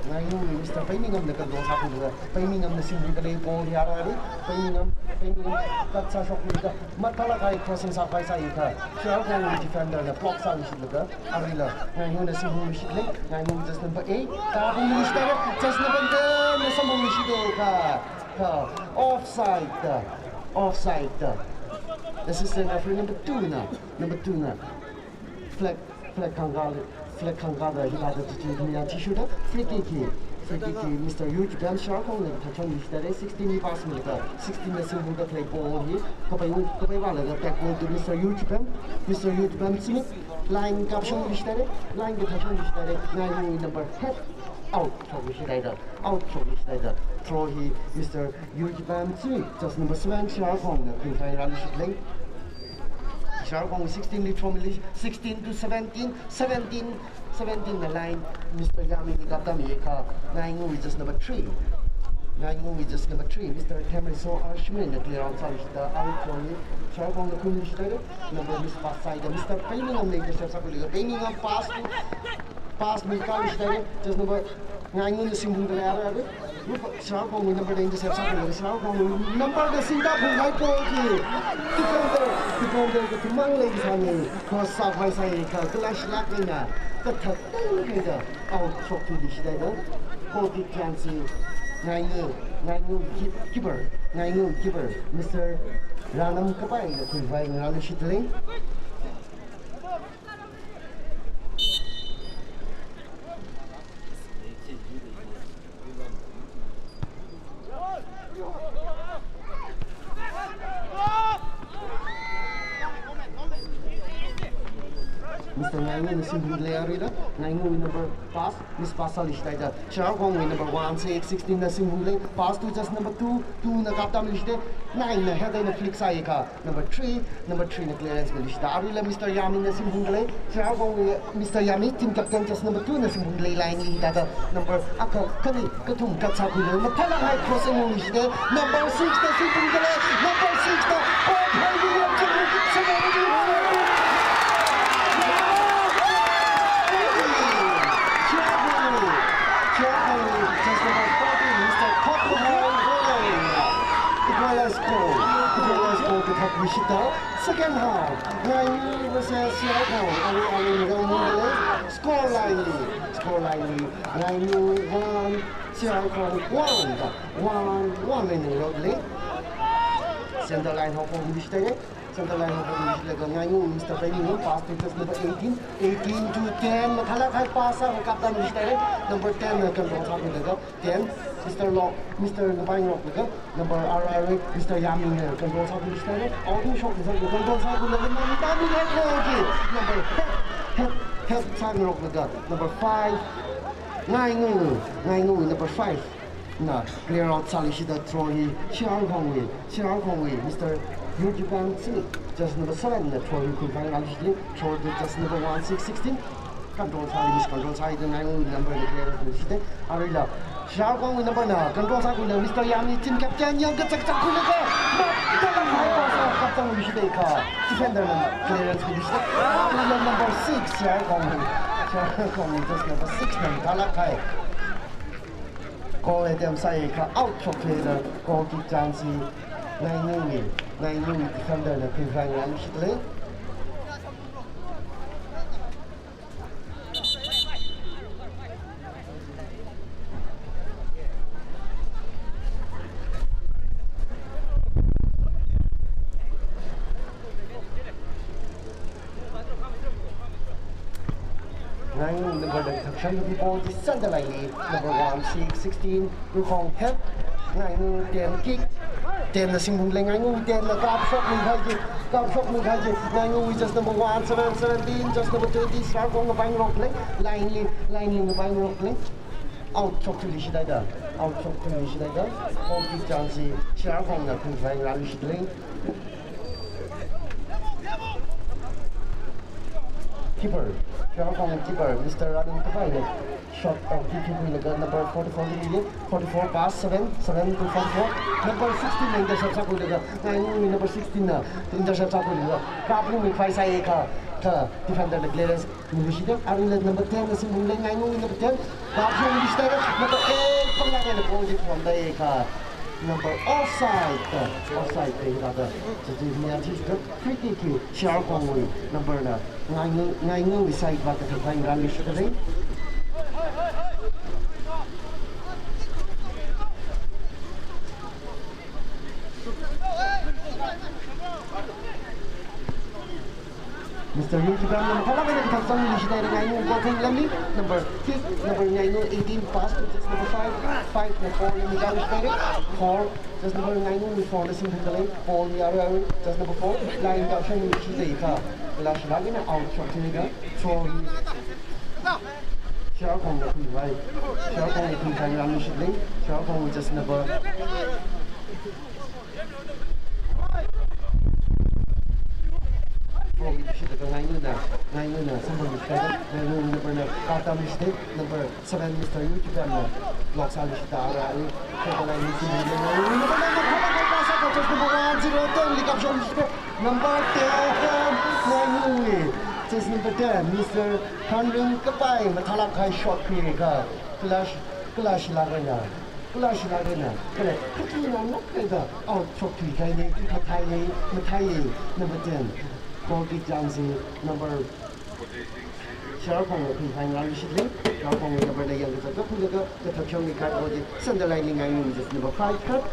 Ngainung wui Mister Paimingam na control sākhuilaga, Paimingam na simbungda lei ball hi arui arui, Paimingam, Paimingam kathā shokhuilaga, mathālāk kahai crossing sākhavai sāi kha, Sharkong wui defender na block sāluishitlaga, aruila Ngainung na samphangluishit lei, Ngainung just number eight, tāphungluishit haira, just number ten na samphangluishit haira kha, kha, offside da, offside da. Assistant referee number two na, number two na flag, flag khangkā, flag khangkāda hithāda chichi khami athishurda, free kick hi, free kick hi Mister Yurjibam Sharkong na kathak shong luishit haira, sixteen li pass milaga, sixteen na simbungda khalei ball hi, kapai, kapai vālaga back ball to Mister Yurjibam, Mister Yurjibam Smith, line kap shong luishit haira, line kathak shong luishit haira, Ngainung number head out shokluishit haida, out shokluishit haida, throw hi Mister Yurjibam Smith, just number seven, Sharkong na khuivai rāluishit lei. Sharkong sixteen li throw mili, sixteen to seventeen, seventeen, seventeen na line, Mister Yami li kaptam kha, Ngainung wui just number three. Ngaingaowui just number three, Mister Themriso R Shimlinna clear out sāluishida, arui throw hi Sherkhongna khuiluishida, number miss pass sāhaida, Mister Peiningam intercept sākhuilaga, Peiningam pass to, pass mi kaluishida, just number Ngaingaona singphungda lei arui. Sherkhongwui number da intercept sākhuilaga, Sherkhongwui number da singda phunghai ball hi. Defender, defender kathumang leisāni. Cross sākhavai sāi kha, kala shilak eina kathat tang haida out shokthuishida. Goal kick chance hi Ngaingao, Ngaingao keep-, keeper, Ngaingao keeper, Mister Ranam Kapaina khuivai ngarānluishida lei. Mister Ngaingaona singphungda lei aruila, Ngaingaowui number pass, miss pass sāluishida. Sherkhongwui number one six sixteen na singphungda lei, pass to just number two, two na kaptamluishida, nine na head eina flick sāi kha. Number three, number three na clearance miluishida. Aruila Mister Yamina singphungda lei. Sherkhongwui Mister Yami, team captain just number two na singphungda lei, line li thāda number akha, khani, kathum kathā khuilaga mathālāk kahai cross eina ungluishida. Number six na singphungda lei. Number six na goal phaili yangchang seventy. Sherkhongwui, Sherkhongwui just number forty, Mister Thopluhai Goreng. Equalize goal, equalize goal kathākhuishida. Second half, Ngainao versus Sherkhong, arui, arui round le, score line li, score line li, Ngainao one, Sherkhong one, one, one eina ngarokli. Center line haophokluishida lei, center line haophokluishida, Ngainao Mister Peiningam pass to just number eighteen, eighteen to ten, mathālāk kahai pass akha kaptamluishida lei, number ten na control sākhuilaga, ten, Mister Lo, Mister Ngapaingarok laga, number R R A, Mister Yamina control sākhuishida lei, outing shokluishida lei, control sākhuilaga, number, number, head, head, head sāngarok laga, number five, Ngaingao, Ngaingao number five na clear out sāluishida, throw hi Sherkhongwui, Sherkhongwui, Mister Yurjibang Singh, just number seven na throw hi khuivai ngarānluishida lei, throw to just number one six sixteen. Control sāi, miscontrol sāi, Ngaingao number na clear out sāluishida. Aruila Sherkhongwui number na control sākhuilaga, Mister Yami, team captain, yangkachak chak khuilaga, mathālāk kahai pass akha kaptamluishida kha, defender na clearance miluishida. Aruila number six, Sherkhongwui, Sherkhongwui just number six na mathālāk kahai goal attempt sāi kha, out shokthuida, goal kick chance hi Ngaingaowui, Ngaingaowui defender na khuivai ngarānluishida lei. Ngaingao number da thakshang kapi ball chi center line li, number one six sixteen, Rukhong head, Ngaingao ten kick, ten na singphungda lei, Ngaingao ten na kapshokmi kahai chi, kapshokmi kahai chi, Ngaingao just number one seven seventeen, just number twenty, Sherkhong Ngapaingarok lei, line li, line li Ngapaingarok lei. Out shokthuishida, out shokthuishida, goal kick chance hi Sherkhong na khuivai ngarānluishida lei. Keeper, Sherkhong keeper, Mister Ranam Kapaina shot out kick khuilaga number forty-four li, forty-four pass seven, seven to forty-four. Number sixteen na intercept sākhuilaga, Ngaingaowui number sixteen na intercept sākhuilaga, kapungmi khavai sāi kha, kha defender na clearance miluishida, aruila number ten na singphungda lei, Ngaingaowui number ten, kapungluishida, number eight, panglāk eina ball chi phonda kha, number offside, offside da hithāda, chichi mi athishida, free kick hi Sherkhongwui number na, Ngaingao, Ngaingaowui side vākathuipai ngarānluishida lei. Mister Yungkibang na mathālāk eina kathak zangluishida lei, Ngaingao goal thing lamli, number kick, number Ngaingao eighteen pass to just number five, five na four lamli kaluishida lei, four, just number Ngaingaowui four na singphungda lei, ball hi arui arui, just number four, line kapshokluishida lei kha, kala shilak eina out shokthuida, throw hi Sherkhong na khuivai, Sherkhong na khuivai ngarānluishida lei, Sherkhong just number Shida ka Ngainuna, Ngainuna samphangluishita, Ngainu number na kaptamluishita, number seven Mister Yu Kipamna block sāluishita, ara, ara, kala Ngainu number na, number na, number na, number na, number one zero ten li kapshokluishita, number ten, Ngainu, jersey number ten, Mister Hanring Kapai, mathālāk kahai shot khuiakha, kala, kala shilāk eina, kala shilāk eina, kala, kachungkha nokda out shot khuikahaina, mathāya, mathāya, number ten. Goal kick chance number, Shirarkhongna khuikahai ngarānluishitli, Shirarkhongwui number na yangkazat kakhuilaga, kathak shongli khat goal kick, center line li Ngainu, jersey number five khat,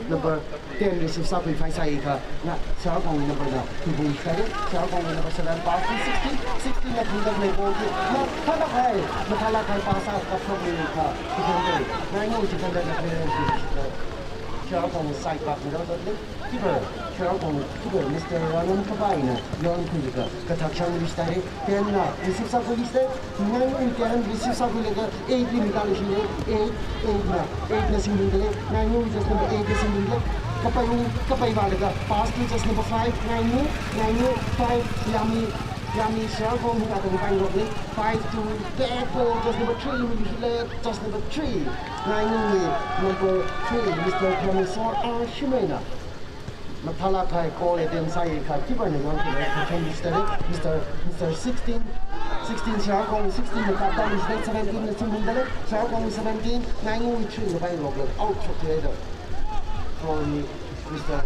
number ten receive sākhuiphai sāakha, na, Shirarkhongwui number na khuiphungshita, Shirarkhongwui number seven pass to sixteen, sixteen na khuida khalei ball chi, mathālāk kahai, mathālāk kahai pass sākapshokakha, defender, Ngainu defender na clearance khuishita, Shirarkhong side back middle zatli, keeper, Shirarkhong keeper Mister Ranan Kapaina yaonkhuilaga, kathak shongluishita, ten na receive sākhuiluishita, Ngainu ten receive sākhuilaga, eight li mitāluishita, eight, eight na, eight na singphungdalei, Ngainu jersey number eight na singphungdalei, Kapai, Kapai vālaga, pass to jersey number five, Ngainu, Ngainu, five, Yami, Yami Shirarkhong hina tong pai rokli, five to back ball, jersey number three, jersey number three, Ngainuwui number three, Mister Khamisor R Shimeina. Mathālāk kahai goal attempt sāakha keeper na yaonkhuilaga, kathak shongluishita, Mister, Mister sixteen, sixteen Shirarkhong sixteen na kaptamluishita, seventeen na singphungdalei, Shirarkhong seventeen, Ngainu three na pai rokla out shokhaida. Goal hi Mister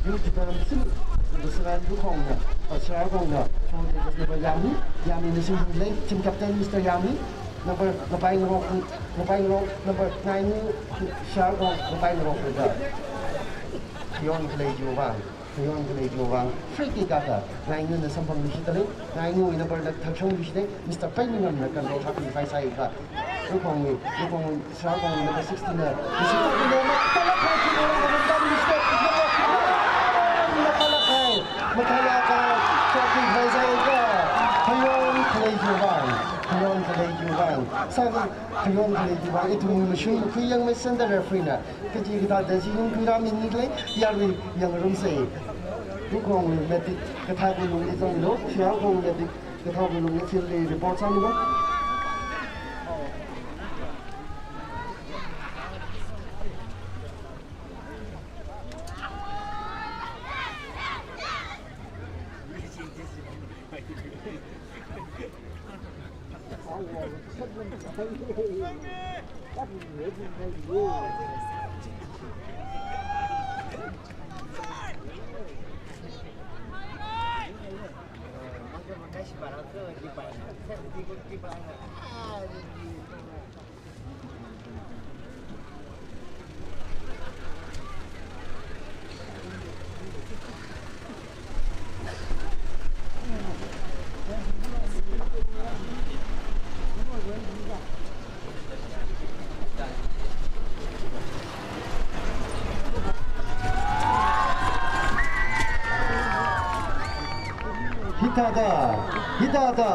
Yu Kipam, Mister Shirarkhongna, uh, Shirarkhongna, goal kick number Yami, Yamina singphungdalei, team captain Mister Yami, number, ngapai ngarok, ngapai ngarok, number nine, Shirarkhong, ngapai ngarok, number. Yaonkhalei chiwui vang, yaonkhalei chiwui vang, free kick akha, Ngainuna samphangluishitalei, Ngainu number na thakshongluishita, Mister Painingamna control sākhuiphai sāakha, Ruikhongwui, Ruikhongwui, Shirarkhongwui number sixteen na, Mister Painingamna, mathālāk kahai kick, mathālāk kahai, mathālāk kahai, shot khuiphai sāakha, yaonkhalei chiwui vang, yaonkhalei chiwui vang, sākha, yaonkhalei chiwui vang, ithumwui mashun khuiyangmei center referee na, kachi kathāda chi yungkhuirāmi nikhalei, yarui yangrumsei. Ruikhongwui medic kathāwui lungli zanglu, Shirarkhongwui medic kathāwui lungli field li report sāmilu. Hithāda, hithāda,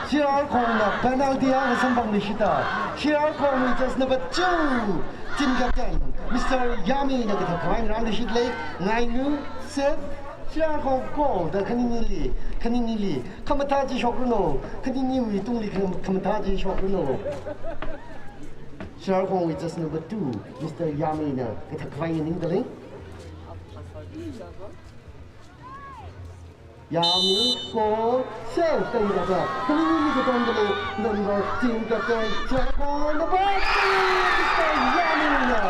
Shirarkhongna penalty akha samphangluishita, Shirarkhongwui jersey number two, team captain, Mister Yamina kathākhavai ngarānluishitalei, Ngainu six, Shirarkhong goal da khaninili, khaninili, khamathā chi shokranu, khaniniwui tungli kham-, khamathā chi shokranu. Shirarkhongwui jersey number two, Mister Yamina kathākhavai nganingdalei. Yami goal, save, tangda, khaninili katomdalei, number, team captain, Shirarkhong number three, Mister Yamina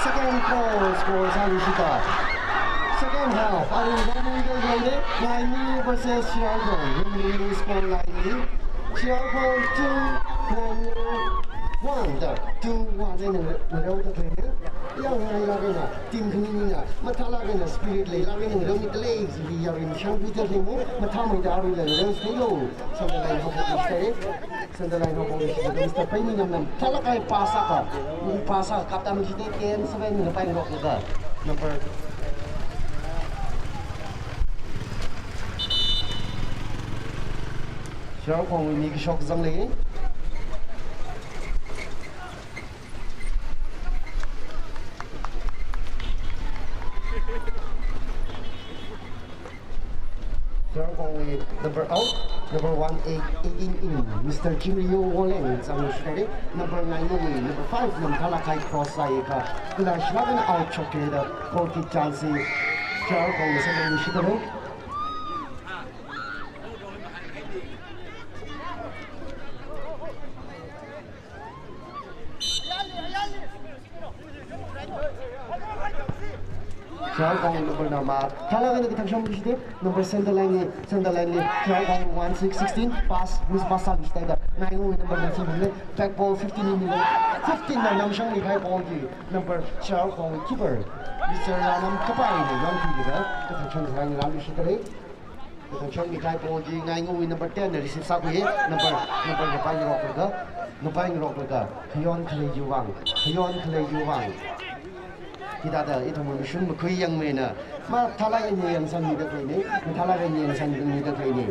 second goal score sāluishita. Second half, arui round one leida leilei, Ngainu versus Shirarkhong, Ngainu score line li, Shirarkhong two, Ngainu one da, two one eina ngareoda khalei, yangngailāk eina, team khaninina, mathālāk eina, spirit leilāk eina ngareomidalei, chiwui yaruina shangkhuida khalei mo, mathāmeida aruila ngareoseilu, center line haophokluishita, center line haophokluishita, Mister Painingamna mathālāk kahai pass akha, pass akha kaptamluishita, ten seven na paingarokakha, number Shirarkhongwui mi kashok zanglei. Shirarkhongwui one eight eighteen in Mister Jimmy Yo Woleng zangshitare, number nine wui, number five Namthala Khai cross sāya kha, kala shilak eina out shokda goal kick chance Chiyakhong sāda shitare. Chiyakhong number na ma, thala kani kathak shong bishite, number center line ni, center line ni, Chiyakhong one six sixteen, pass, miss pass sābishite da, nine number na simbile, back ball fifteen ni mile, fifteen na namshang ni khai ball ji, number Chiyakhong keeper, Mister Ranam Kapai ni, young keeper da, kathak shong line lam bishite. Kathak shong ni khai ball ji ngaingawui number ten na receive sākhui, number, number ngapai ngarok laga, ngapai ngarok laga, Hayon Khalei Yuwang, Hayon Khalei Yuwang. Hithāda ithum mashun makhui yangmei na, mathala eina yangsangmida khaleine, mathala eina yangsangmida khaleine.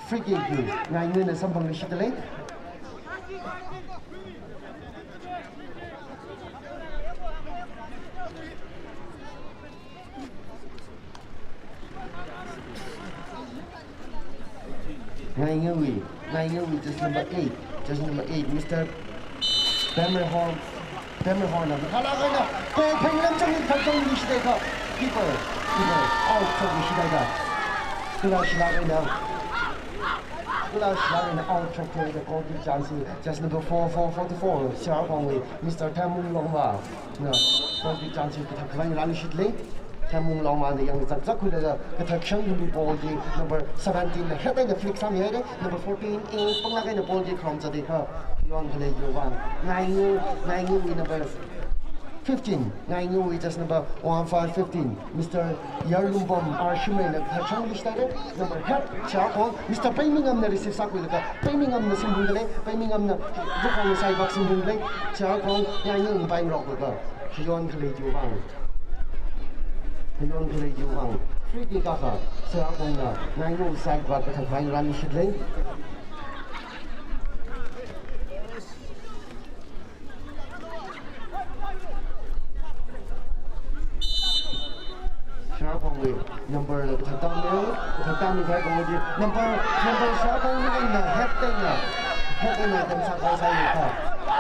Free kick hi ngaingana samphang rishitale. Ngaingawui, ngaingawui, just number eight, just number eight, Mister Pemrehorn, Pemrehorn na, kala kaina, ko phenglam chang, phenglam ni shidai ka, keeper, keeper, out shok ni shidai ka, kala shilak eina, kala shilak eina out shok ni shidai ka, goal kick chance, just number four, four forty-four, Chiyakhongwui, Mister Themung Longma. Na, goal kick chance kathak khavai ngarān shitle. Themung Longma na yang zak zak khuilaga kathak shangli ball ji number seventeen na head eina flick sāmihaire. Number fourteen, eh, panglak eina ball ji kharom zade kha. Hayon Khalei Yuwang. Ngainga, ngaingawui number fifteen. Ngaingawui just number one five fifteen. Mister Yarlumbom R Shimei na kathak shangli shitare. Number head, Chiyakhong, Mister Peimingam na receive sākhuilaga, Peimingam na simbungdale, Peimingam na Rukhong side back simbungdale, Chiyakhong, ngainga ngapai ngarok laga, Hayon Khalei Yuwang. Hayon Khalei Yuwang. Free kick akha, Chiyakhong na, ngainga side back kathak khavai ngarān shitle. Chiyakhongwui number la kathak tam le, kathak tam ni khai ball ji. Number, number Chiyakhong ni eina head eina, head eina tam sākhavai sāya kha.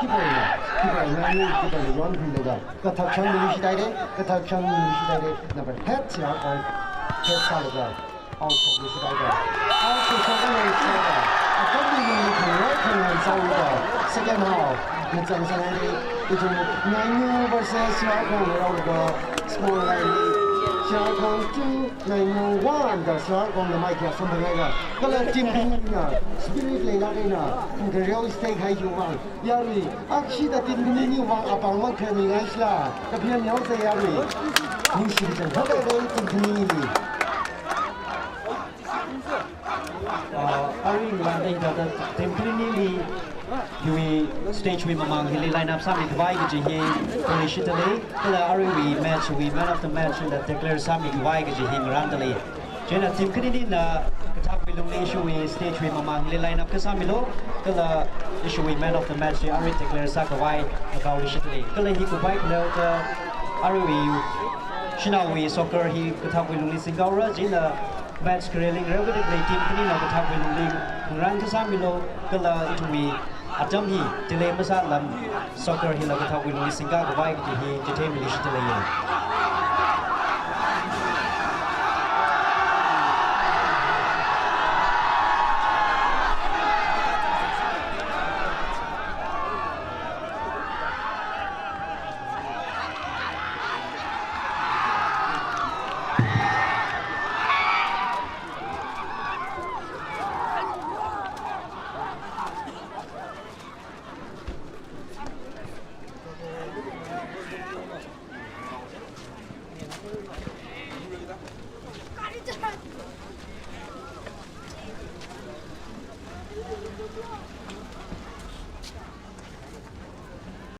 Keeper na, keeper na ni keeper na run khuilaga. Kathak shangli shidaire, kathak shangli shidaire. Number head Chiyakhong head sālaga. Out shok ni shidai ka. Out shok ni shidai ka. Atam ni ni khangai khangai sāi ka. Second half. Ni chang sāngai ni. Ithum Ngainga versus Chiyakhong round ka. Score line ni. Chiyakhong two, Ngainga one da Chiyakhong na maikya samphang ngai ka. Kala team khani na. Spirit leilak eina. Kha real stake hai yu mang. Yarui. Akshi da team khani ni vang apam mang khani ngai shila. Kaphian yao sa yarui. Ningshi chang. Hada dai team khani ni. Uh, arui ngarān da hithāda team khaninili hiwui stage wui mamang hili line up sāmi khavai kaji hi puli shitale, kala aruiwui match wui man of the match hila declare sāmi khavai kaji hi ngarāndalei. Chieina team khaninina kathakwui lungli ishiwui stage wui mamang hili line up kasāmilo, kala ishiwui man of the match hi arui declare sākhavai ngakaoli shitale. Kala hi khavai khaleo ka aruiwui shanaowui soccer hi kathakwui lungli singkaora, chieina match khareli ngareo kati khalei team khanina kathakwui lungli ngarān kasāmilo, kala ithumwui atam hi delay masālam soccer hila kathakwui lungli singka khavai kaji hi chitheimili shitale.